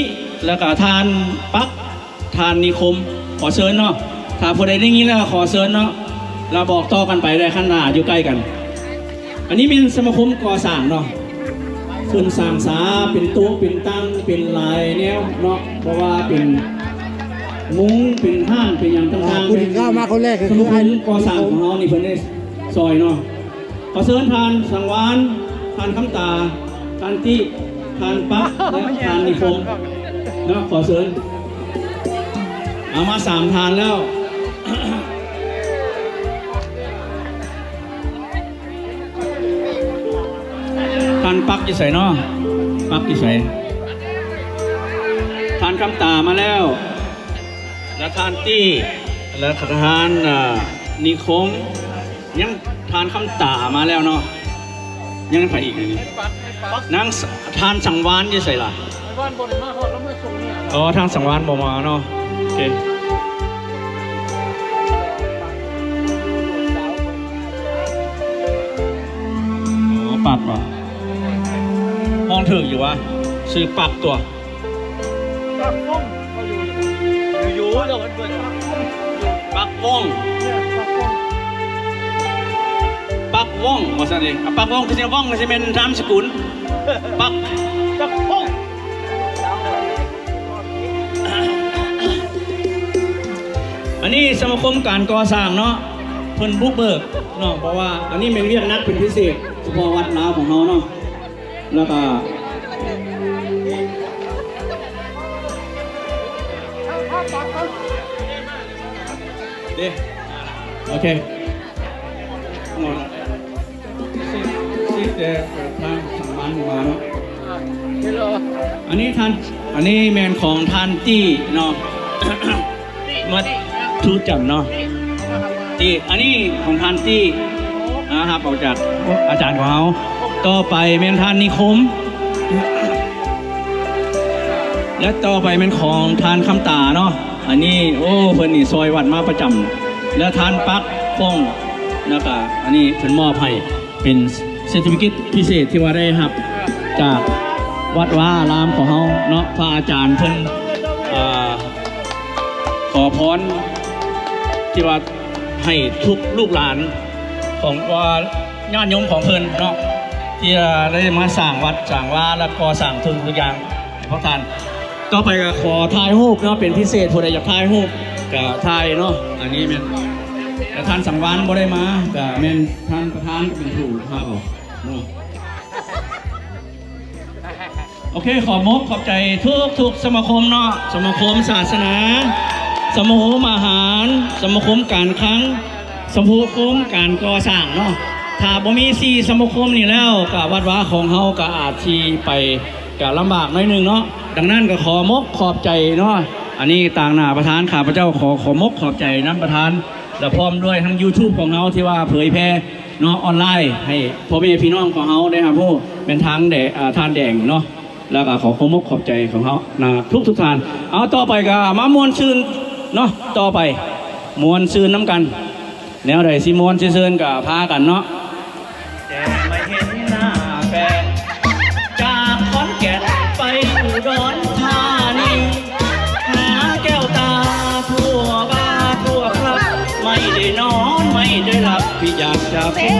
ແລ້ວກະທ່ານປັກ ທ່ານນິຄົມ ຂໍເຊີນເນາະ ຖ້າຜູ້ໃດໄດ້ຍິນແລ້ວກໍຂໍເຊີນເນາະ ແລ້ວບອກຕໍ່ກັນໄປໄດ້ ຄັນຖ້າຢູ່ໃກ້ກັນ ອັນນີ້ແມ່ນສະມາຄົມກໍ່ສ້າງເນາະ ເພິ່ນສ້າງສາເປັນໂຕະເປັນຕັ່ງເປັນຫຼາຍແນວເນາະ ບໍ່ວ່າເປັນມຸງເປັນຮ້ານເປັນຫຍັງຕ່າງໆ ຜູ້ທີ່ເຂົ້າມາຄົນແລກກໍຄືສະມາຄົມກໍ່ສ້າງຂອງເຮົານີ້ເພິ່ນໄດ້ຊ່ອຍເນາະ ຂໍເຊີນທ່ານສັງວານ ທ່ານຄຳຕາ ທ່ານຕິ ທ່ານປັກ ແລະ ທ່ານນິຄົມເນາະ ຂໍເຊີນ ເອົາມາສາມທ່ານແລ້ວ. ຢູ່ໃສເນາະ? ປັກຢູ່ໃສ? ທ່ານຄຳຕາມາແລ້ວ ແລະ ທ່ານຕີ້ ແລະ ທ່ານ ເອີ ນິຄົມ ຍັງ ທ່ານຄຳຕາມາແລ້ວເນາະ. ຍັງໃຜອີກນີ້? ນາງ ທ່ານສັງວານຢູ່ໃສລະ? ສັງວານບໍ່ໄດ້ມາຮອດ ລາວມາສົ່ງເມຍ. ອໍ ທ່ານສັງວານບໍ່ມາເນາະ. ໂອເຄ. ອໍ ປັກບໍ່? ຮ້ອງຖືກຢູ່ວະ? ຊື່ປັກຕົວະ. ປັກວົງ ຢູ່ໆ ແລ້ວມັນເກີດປັກວົງ ປັກວົງ ເອີ ປັກວົງ ປັກວົງ ວ່າຊັ້ນເດ. ອ່າ ປັກວົງຄືຊິ ວົງຄືຊິແມ່ນນາມສະກຸນ ປັກ ປັກວົງ. ອັນນີ້ສະມາຄົມການກໍ່ສ້າງເນາະ ເພິ່ນບຸກເບີກເນາະ ເພາະວ່າອັນນີ້ແມ່ນວຽກໜັກເປັນພິເສດ ສະເພາະວັດລາວຂອງເຮົາເນາະ. ແລ້ວກໍ ເດ້ ໂອເຄ ຊິ ຊິແຕ່ທາງສັງວານມາເນາະ. ອັນນີ້ທ່ານ ອັນນີ້ແມ່ນຂອງທ່ານຕີ້ເນາະ. ມາທຸຈັນເນາະ ຕີ້ ອັນນີ້ຂອງທ່ານຕີ້ ນະ ຮັບເອົາຈາກອາຈານຂອງເຮົາ. ຕໍ່ໄປແມ່ນທ່ານນິຄົມ ແລະ ຕໍ່ໄປແມ່ນຂອງທ່ານຄຳຕາເນາະ. ອັນນີ້ ໂອ້ ເພິ່ນນີ້ຊ່ອຍວັດມາປະຈຳ ແລະ ທ່ານປັກຟອງ ແລ້ວກະອັນນີ້ເພິ່ນມອບໃຫ້ ເປັນເຊີຕິຟິເຄດພິເສດທີ່ວ່າໄດ້ຮັບຈາກວັດວາອາລາມຂອງເຮົາເນາະ. ພະອາຈານເພິ່ນ ເອີ່ ຂໍພອນທີ່ວ່າໃຫ້ທຸກລູກຫຼານຂອງວ່າຍາດໂຍມຂອງເພິ່ນເນາະ ທີ່ວ່າໄດ້ມາສ້າງວັດສ້າງວາ ແລະ ກໍ່ສ້າງທຸກໆຢ່າງ ພວກທ່ານ. ຕໍ່ໄປກໍຂໍຖ່າຍຮູບເນາະ ເປັນພິເສດ ຜູ້ໃດຢາກຖ່າຍຮູບກໍຖ່າຍເນາະ. ອັນນີ້ແມ່ນ ແຕ່ທ່ານສັງວານບໍ່ໄດ້ມາ ກໍແມ່ນທ່ານປະທານກໍເປັນຜູ້ຮັບເອົາເນາະ. ໂອເຄ ຂໍມົກຂອບໃຈທຸກໆສະມາຄົມເນາະ ສະມາຄົມສາສະໜາ ສະມາຄົມອາຫານ ສະມາຄົມການຄັງ ສະມາຄົມການກໍ່ສ້າງເນາະ. ຖ້າບໍ່ມີສີ່ສະມາຄົມນີ້ແລ້ວ ກະວັດວາຂອງເຮົາກະອາດຊິໄປ ກະລຳບາກໜ້ອຍໜຶ່ງເນາະ. ດັ່ງນັ້ນກໍຂໍມົກຂອບໃຈເນາະ ອັນນີ້ຕາງໜ້າປະທານ ຂ້າພະເຈົ້າຂໍ ຂໍມົກຂອບໃຈນຳປະທານ ແລະ ພ້ອມດ້ວຍທັງ YouTube ຂອງເຮົາ ທີ່ວ່າເຜີຍແຜ່ເນາະ ອອນລາຍ ໃຫ້ພໍ່ແມ່ພີ່ນ້ອງຂອງເຮົາໄດ້ຮັບຮູ້ ແມ່ນທາງແດ ອາ ທ່ານແດງເນາະ. ແລ້ວກໍຂໍຂອບມົກຂອບໃຈຂອງເຮົານະ ທຸກໆທ່ານ. ເອົາ ຕໍ່ໄປກໍມາມ່ວນຊື່ນເນາະ ຕໍ່ໄປມ່ວນຊື່ນນຳກັນ. ແນວໃດຊິມ່ວນຊິຊື່ນກໍພາກັນເນາະ. ແຕ່ມາເຫັນໜ້າແຟນ ຈາກຂອນແກ່ນໄປອຸດອນທານີ ຫາແກ້ວຕາທົ່ວບາທົ່ວຄັບ ໄມ່ໄດ້ນອນໄມ່ໄດ້ຫຼັບ ທີ່ຢາກຈະພົ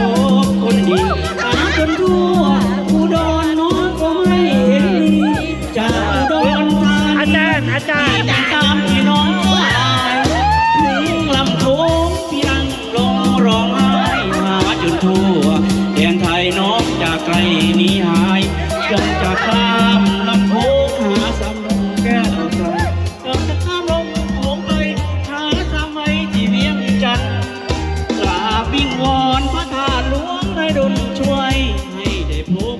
ບຄົນດີ ຫາຈົນທົ່ວອຸດອນນ້ອງກໍໄມ່ເຫັນມີ ຈາກອຸດອນທານີ ອາຈານ ອາຈານ ຕາມທີ່ນ້ອງອາຍ ເຖິງລຳໂຂງ ທີ່ນັ່ງລົງຮ້ອງໄຫ້ ຫາຈົນທົ່ວແດນໄທ ນ້ອງຈາກໄກໜີຫາຍ ເຄື່ອງຈາກຂ້າມລຳໂຂງ ຫາສຳແກ້ວຕາ ເກືອບຈະຂ້າມລົງໂຂງໄປ ຫາສາໄໝທີ່ວຽງຈັນ ກາບວິງວອນພະທາດຫຼວງ ໃຫ້ດົນຊ່ວຍ ໃຫ້ໄດ້ພົບ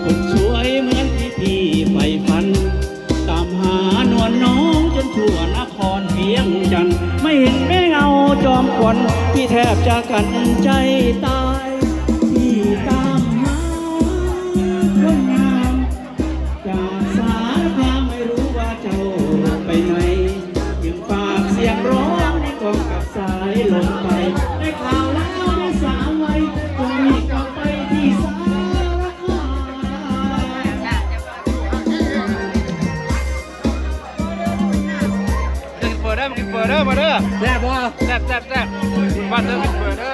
ຄົນສວຍ ເໝືອນທີ່ພີ່ໃຝ່ຝັນ ຕາມຫານວນນ້ອງຈົນທົ່ວນະຄອນວຽງຈັນ ໄມ່ເຫັນແມ່ເງົາຈອມຂວັນ ພີ່ແທບຈະກັ້ນໃຈຕາຍ ພີ່ຕາມຫາຄົນງາມ ຈາກສາລະຄາມ ໄມ່ຮູ້ວ່າເຈົ້າໄປໃນ ຢືນປາກສຽງຮ້ອງ ໃນກ້ອງກັບສາຍລົມໄຟ ໄດ້ຂ່າວແລ້ວເດີສາວໄວ ຈະມີກັບໄປທີ່ສາລະຄາມ. ກິນເຝີເດີ ມາກິນເຝີເດີ ມາເດີ ແຊບບໍ່? ແຊບ ແຊບ ແຊບ ມາເດີ ກິນເຝີເດີ.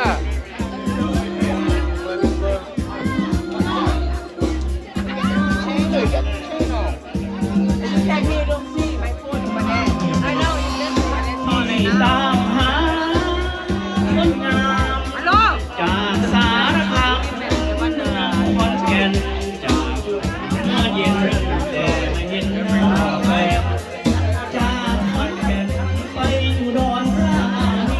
Can you don't see my phone over there? I know it's just my phone right now. ຕາມຫາຄົນງາມ Hello. ຈາກສາລະຄາມ ເມືອງຂອນແກ່ນ ຈາກເມືອງເຢັນ ແຕ່ມາເຫັນນ້ອງແຟນ ຈາກຂອນແກ່ນໄປອຸດອນທານີ.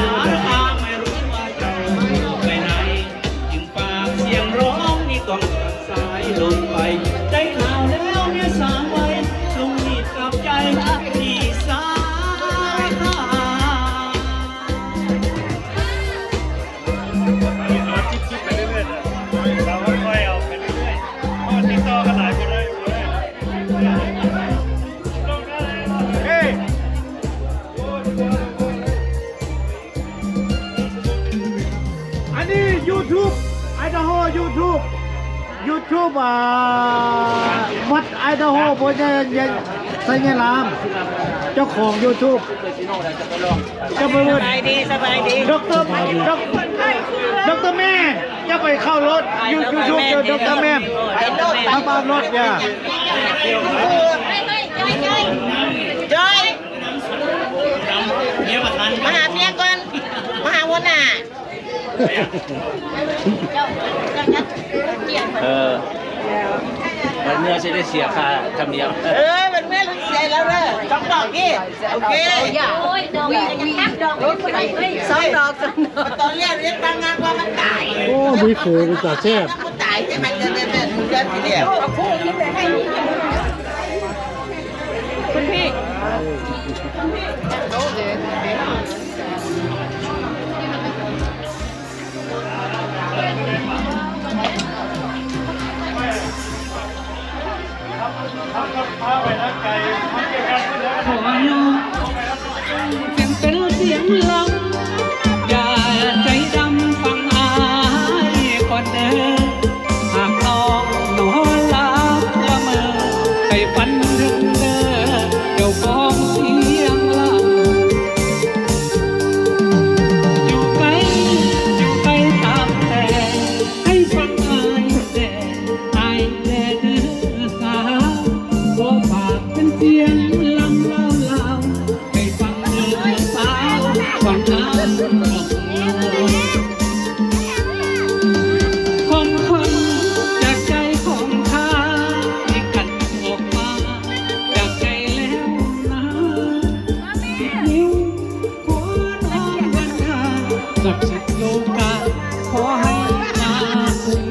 າລະຄາ ໄມ່ຮູ້ວ່າເຈົ້າໄປໃນ ຈຶ່ງຝາກສຽງຮ້ອງນີ້ກ້ອງສາຍລົງໄປ ໄດ້ຂ່າວແລ້ວເມຍສາວໄວ ລົງມີດກັບໃຈທີ່ສາລະຄາມ. ເຮົາຈິບໆໄປເລື້ອຍໆ ເຮົາຄ່ອຍໆເອົາໄປເລື້ອຍໆ ເພາະວ່າຕິດຕໍ່ກັນຫຼາຍຄົນເລີຍ ເອີ ອັນນີ້ຢູທູບ ໄອດາໂຮ ຢູທູບ ຢູທູບ ອ່າ ມອດ ໄອດາໂຮ ໂປຣເຈັກ ໄຊຍະລາມ ເຈົ້າຂອງຢູທູບ ເຈົ້າໄປເບິ່ງ ສະບາຍດີ ສະບາຍດີ ດັອກເຕີ ດັອກເຕີແມນ ເຈົ້າໄປເຂົ້າໂລດ ຢູທູບ ດັອກເຕີແມນ ໄປເບິ່ງໂລດ ຢ່າ ຈອຍ ມາຫາເມຍກ່ອນ ມາຫາຫົວໜ້າ. ເອີ ບັດເມືອຊິໄດ້ເສຍຄ່າທຳນຽມ ເອີ ບັດເມືອເສຍແລ້ວເດີ ສອງດອກນີ້ ໂອເຄ ສອງດອກ ສອງດອກ ຕອນແລກເຮັດປາງງາກວ່າມັນຕາຍ ໂອ້ ມີເຝີເປັນຕາແຊບ ຕາຍ ໃຫ້ມັນເດີນແບບເດີນທີດຽວ ເອົາຄູ່ກິນແບບໃຫ້ ຄຸນພີ່ ຂອຍອະນຸຍາດສຽງເປັນສຽງລຳ ຢ່າໃຈດຳຟັງອ້າຍກ່ອນເດີ ຫາກນ້ອງນອນຫຼັບລະເມີ ໃຫ້ຝັນເຖິງເດີ ເຈົ້າຂອງສຽງລຳ ຢູ່ໄກ ຢູ່ໄກຕາມແຕ່ ໃຫ້ຟັງອ້າຍແດ່ ອ້າຍແດ່ເດີສາວ ຂໍຝາກເປັນສຽງລຳລາວໆ ໃຫ້ຟັງເດີສາວ ກ່ອນອ້າຍອອກເຮືອນ ຂອງຂວັນຈາກໃຈຂອງຂ້າ ທີ່ກັນອອກມາຈາກໃຈແລ້ວນາ ສິບນິ້ວ ຂໍນ້ອງວັນທາ ສັກສິດໂລກາ ຂໍໃຫ້ມາຄຸ້ມຄອງ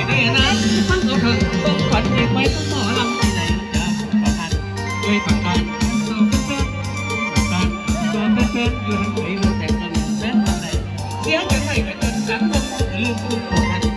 ເດນາ ທັງເອົາເຖິງຂອງຂວັນ ເກັບໄວ້ຂອງໝໍລຳ ທີ່ໄດ້ຈາກປະທານ ດ້ວຍປະການເອົາແຟນ ປະການເອົາແຟນ ຢູ່ທາງໃດວ່າແຕ່ງກັນແມ່ນປານໃດ ສຽງຈັງໃດກໍຈົນກັນ ບໍ່ລືມບຸນຂອງທ່ານ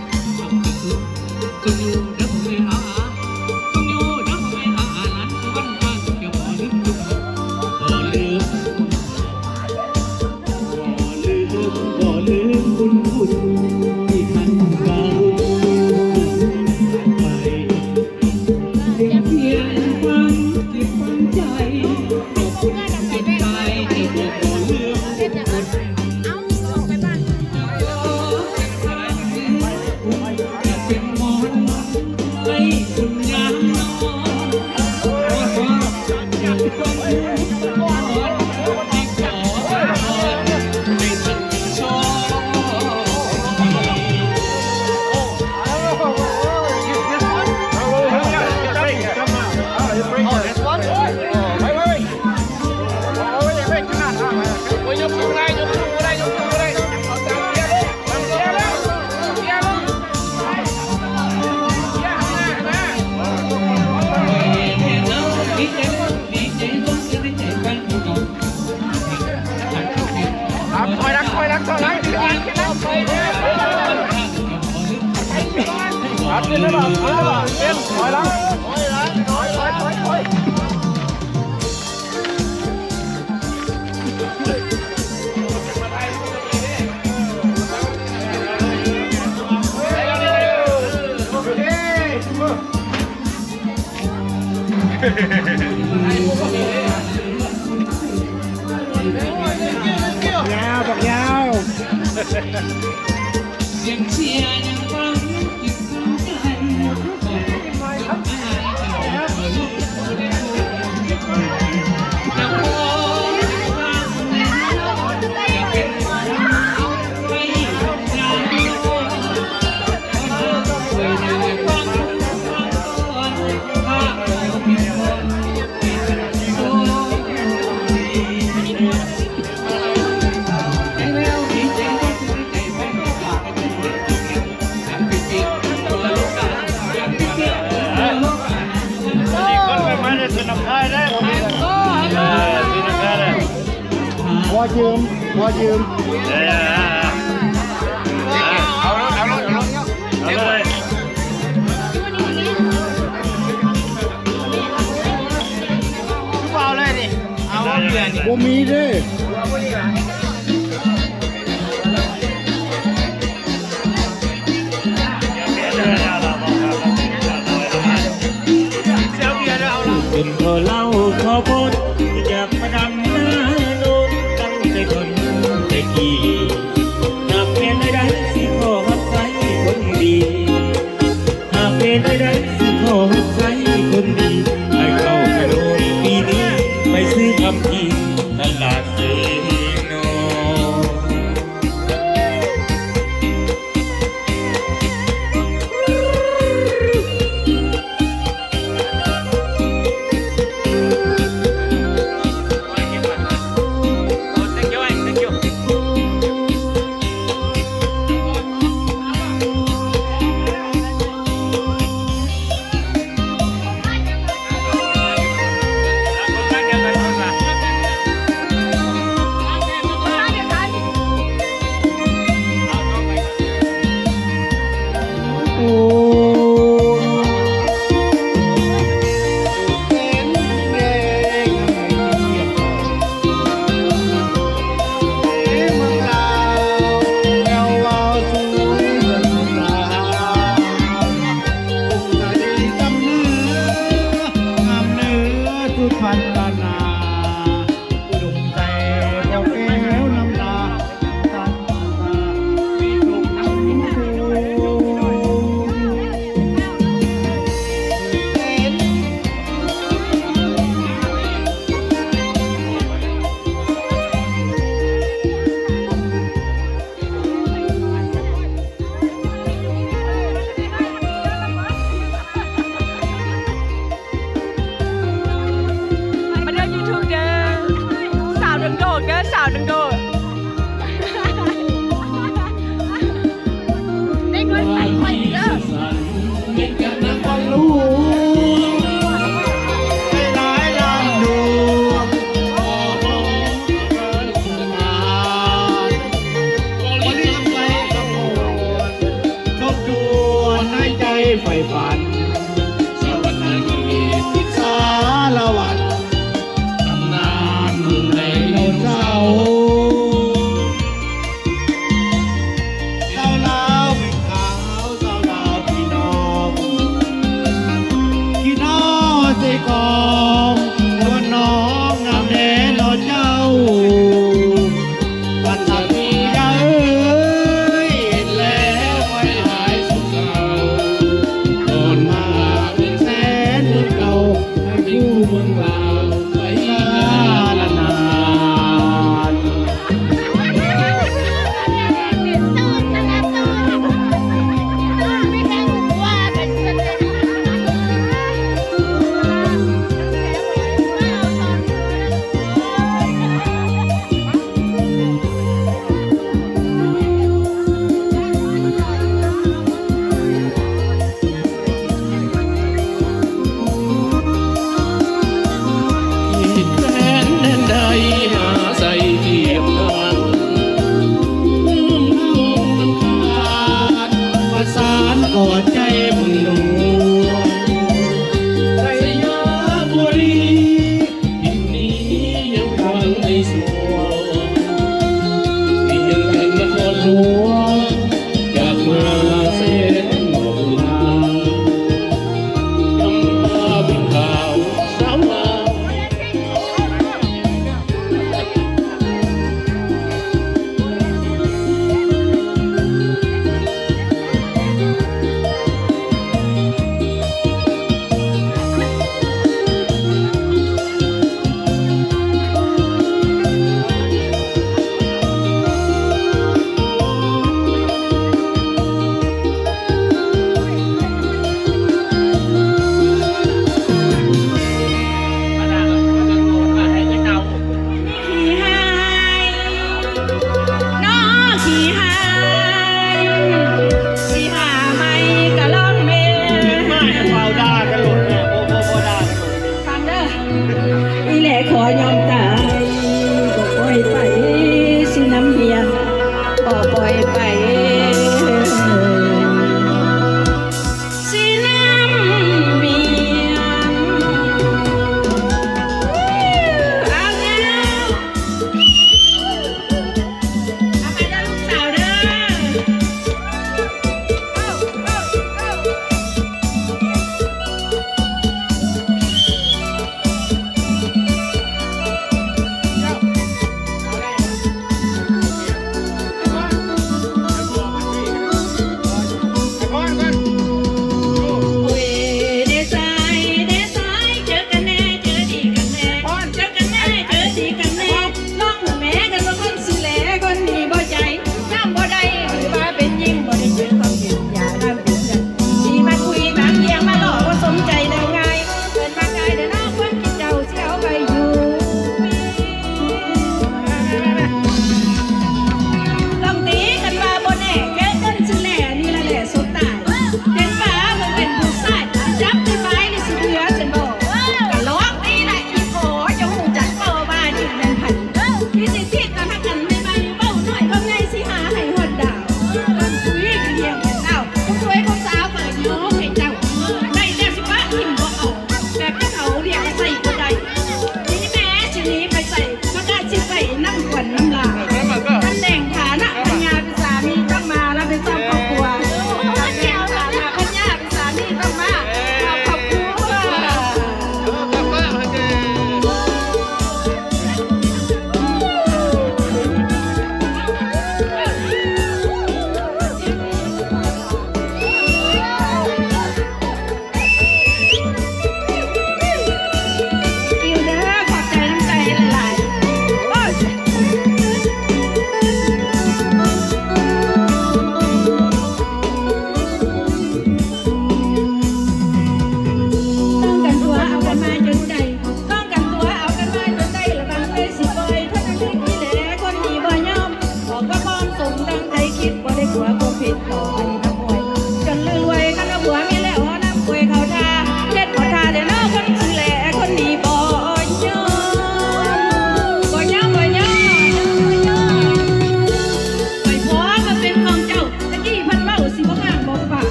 ຍາວ ບັກຍາວ. ຂໍຢືມ ຂໍຢືມ. ເອີ ເອົາໂລດ ເອົາໂລດ ເອົາໂລດ ເອົາເລີຍ. ບໍ່ເອົາເລີຍນີ້ ເອົາເບຍນີ້ ບໍ່ມີເດ້. ເປັນພໍ່ເລົ່າພໍ່ບົດ ຢາກມາດຳນາໂນນ ຕັ້ງແຕ່ດົນແຕ່ກີ້ ຫາກແມ່ນໄດ້ ຊິຂໍຮັບໃຊ້ຄົນດີ. ຫາກເປັນໄດ້ໄດ້ ຊິຂໍຮັບໃຊ້ຄົນດີ ໃຫ້ເຂົ້າຖະໜົນປີນີ້ ໄປຊື້ຄຳພີຕະຫຼາດເຊໂນ.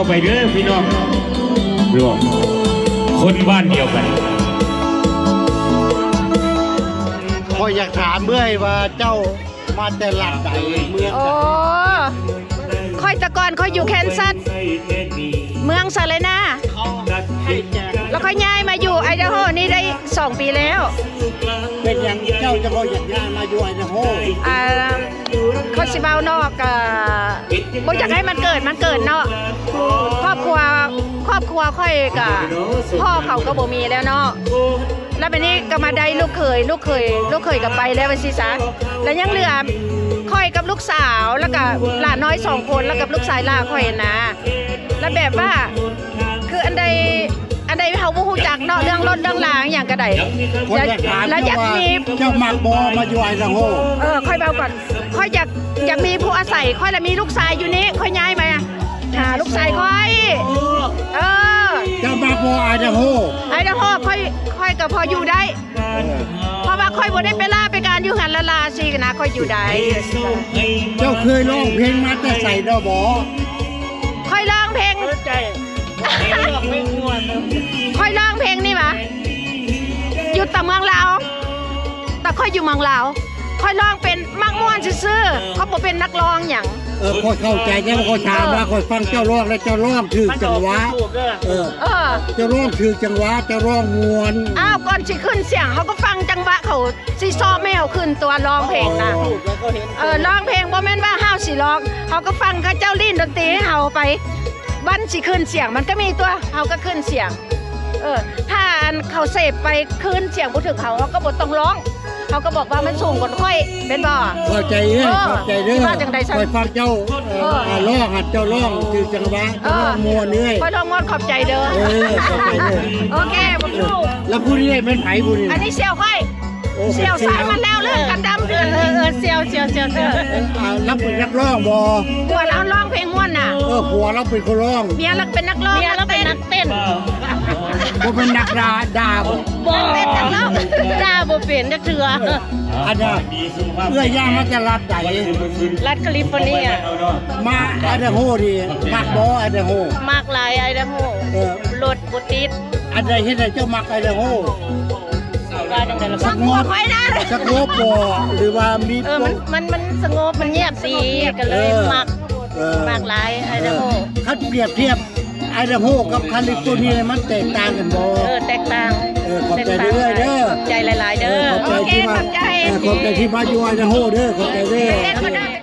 ໄປເດີພີ່ນ້ອງ ຄົນບ້ານດຽວກັນ. ຂ້ອຍຢາກຖາມເອື້ອຍວ່າເຈົ້າມາແຕ່ລັດໃດ ເມືອງໃດ? ໂອ້ ຂ້ອຍແຕ່ກ່ອນຂ້ອຍຢູ່ແຄນຊັສ ເມືອງຊາເລນາ ແລ້ວຂ້ອຍຍ້າຍມາຢູ່ໄອດາໂຮນີ້ໄດ້ສອງປີແລ້ວ. ເປັນຫຍັງເຈົ້າຈັ່ງບໍ່ຢາກຍ້າຍມາຢູ່ໄອດາໂຮ? ອ່າ ຂ້ອຍຊິເວົ້າເນາະ ກະບໍ່ຢາກໃຫ້ມັນເກີດ ມັນເກີດເນາະ. ຄອບຄົວ ຄອບຄົວຂ້ອຍກະ ພໍ່ເຂົາກໍບໍ່ມີແລ້ວເນາະ ແລ້ວບາດນີ້ກໍມາໄດ້ລູກເຂີຍ ລູກເຂີຍ ລູກເຂີຍກໍໄປແລ້ວວ່າຊີ້ຊະ ແລ້ວຍັງເຫຼືອຂ້ອຍກັບລູກສາວ ແລ້ວກໍຫຼານນ້ອຍສອງຄົນ ແລ້ວກັບລູກຊາຍຫຼ້າຂ້ອຍນະ ແລ້ວແບບວ່າ ຄືອັນໃດ ອັນໃດເຮົາບໍ່ຮູ້ຈັກເນາະ ເລື່ອງລົດເລື່ອງລາງຫຍັງກໍໄດ້ ຂ້ອຍຢາກຖາມ ແລ້ວຢາກ ເຈົ້າວ່າ ມີ ເຈົ້າມັກບໍ່ມາຢູ່ໄອດາໂຮ? ເອີ ຂ້ອຍເວົ້າກ່ອນ ຂ້ອຍຢາກ ຢາກມີຜູ້ອາໄສ ຂ້ອຍລະມີລູກຊາຍຢູ່ນີ້ ຂ້ອຍຍ້າຍມາຫາລູກຊາຍຂ້ອຍ. ເອີ ເຈົ້າມັກບໍ່ໄອດາໂຮ? ໄອດາໂຮ ຂ້ອຍ ຂ້ອຍກໍພໍຢູ່ໄດ້ ເອີ ເພາະວ່າຂ້ອຍບໍ່ໄດ້ໄປລາໄປການຢູ່ຫັ້ນລະລາຊີ້ນະ ຂ້ອຍຢູ່ໄດ້. ເຈົ້າເຄີຍຮ້ອງເພງມາແຕ່ໃສດອກບໍ? ຂ້ອຍຮ້ອງເພງ ຂ້ອຍຮ້ອງເພງນີ້ຫວາ ຢູ່ແຕ່ເມືອງລາວ ແຕ່ຂ້ອຍຢູ່ເມືອງລາວ ຂ້ອຍຮ້ອງເປັນມັກມ່ວນຊື່ໆ ຂ້ອຍບໍ່ເປັນນັກຮ້ອງຫຍັງ. ເອີ ຂ້ອຍເຂົ້າໃຈ ແຕ່ວ່າຂ້ອຍຖາມວ່າ ເອີ ຂ້ອຍຟັງເຈົ້າຮ້ອງແລ້ວເຈົ້າຮ້ອງຖືກຈັງຫວະ ເອີ ເອີ ເຈົ້າຮ້ອງຖືກຈັງຫວະ ເຈົ້າຮ້ອງມ່ວນ. ອ້າວ ກ່ອນຊິຂຶ້ນສຽງ ເຮົາກໍຟັງຈັງຫວະເຂົາ ຊິຊອບແມ່ເຮົາຂຶ້ນຕົວະ ຮ້ອງເພງນະ. ອໍ ເອີ ຮ້ອງເພງບໍ່ແມ່ນວ່າເຮົາຊິຮ້ອງ ເຮົາກໍຟັງເຂົາເຈົ້າຫຼິ້ນດົນຕີໃຫ້ເຮົາໄປ ວັນຊິຂຶ້ນສຽງມັນກໍມີຕົວະ ເຮົາກໍຂຶ້ນສຽງ. ເອີ ຖ້າອັນເຂົາເສບໄປ ຄື້ນສຽງບໍ່ຖືກເຮົາ ເຮົາກໍບໍ່ຕ້ອງຮ້ອງ ເຮົາກໍບອກວ່າມັນສູງກວ່າຂ້ອຍ ແມ່ນບໍ່? ເຂົ້າໃຈເດີ້ ເອີ ເຂົ້າໃຈເດີ້ ວ່າຈັ່ງໃດຊັ້ນ? ຂ້ອຍຟັງເຈົ້າ ເອີ ເອີ ອ່າ ຮ້ອງຫັ້ນ ເຈົ້າຮ້ອງຖືກຈັງຫວະ ເຈົ້າ ເອີ ຮ້ອງມ່ວນເດີ້ ຂ້ອຍຮ້ອງມ່ວນ ຂອບໃຈເດີ້. ເອີ ຂອບໃຈເດີ້ ໂອເຄ ແລ້ວຜູ້ນີ້ແມ່ນໃຜຜູ້ນີ້? ອັນນີ້ສ່ຽວຂ້ອຍ ໂອ້ ສ່ຽວຊາຍມາແລ້ວ ເລື່ອງກັນດຳ ເອີ ເອີ ເອີ ສ່ຽວ ສ່ຽວ ສ່ຽວ ເອີ ອ່າ ລາວເປັນນັກຮ້ອງບໍ່? ຜົວລາວຮ້ອງເພງມ່ວນນະ. ເອີ ຜົວລາວເປັນຄົນຮ້ອງ ເມຍລາວເປັນນັກຮ້ອງ ເມຍລາວເປັນນັກເຕັ້ນ ນັກເຕັ້ນ ບໍ່ແມ່ນນັກດ່າ ດ່າບໍ່? ບໍ່ ນັກເຕັ້ນນັກຮ້ອງ ດ່າບໍ່ເປັນຈັກເທື່ອ. ອັນນ່າ ເອື້ອຍຍ້າຍມາຈາກລັດໃດ? ລັດຄາລິຟໍເນຍ. ມາໄອດາໂຮນີ້ ມັກບໍ່ໄອດາໂຮ? ມັກຫຼາຍໄອດາໂຮ. ເອີ ລົດບໍ່ຕິດ. ອັນໃດເຮັດໃຫ້ເຈົ້າມັກໄອດາໂຮ? ວ່າຈັ່ງໃດລະ? ສະຫງົບ ຂ້ອຍນະ ສະຫງົບບໍ່ ຫຼືວ່າມີ ເອີ ມັນ ມັນ ມັນສະຫງົບ ມັນງຽບດີ ກໍເລີຍ ເອີ ມັກ ເອີ ມັກຫຼາຍໄອດາໂຮ. ເອີ ຄັນປຽບທຽບໄອດາໂຮກັບຄາລິຟໍເນຍ ມັນແຕກຕ່າງກັນບໍ່? ເອີ ແຕກຕ່າງ. ເອີ ຂອບໃຈເອື້ອຍເດີ້ ຂອບໃຈຫຼາຍໆເດີ້. ເອີ ຂອບໃຈທີ່ມາ ໂອເຄ ຂອບໃຈ ເອີ ຂອບໃຈທີ່ມາຢູ່ໄອດາໂຮເດີ້ ຂອບໃຈເດີ້.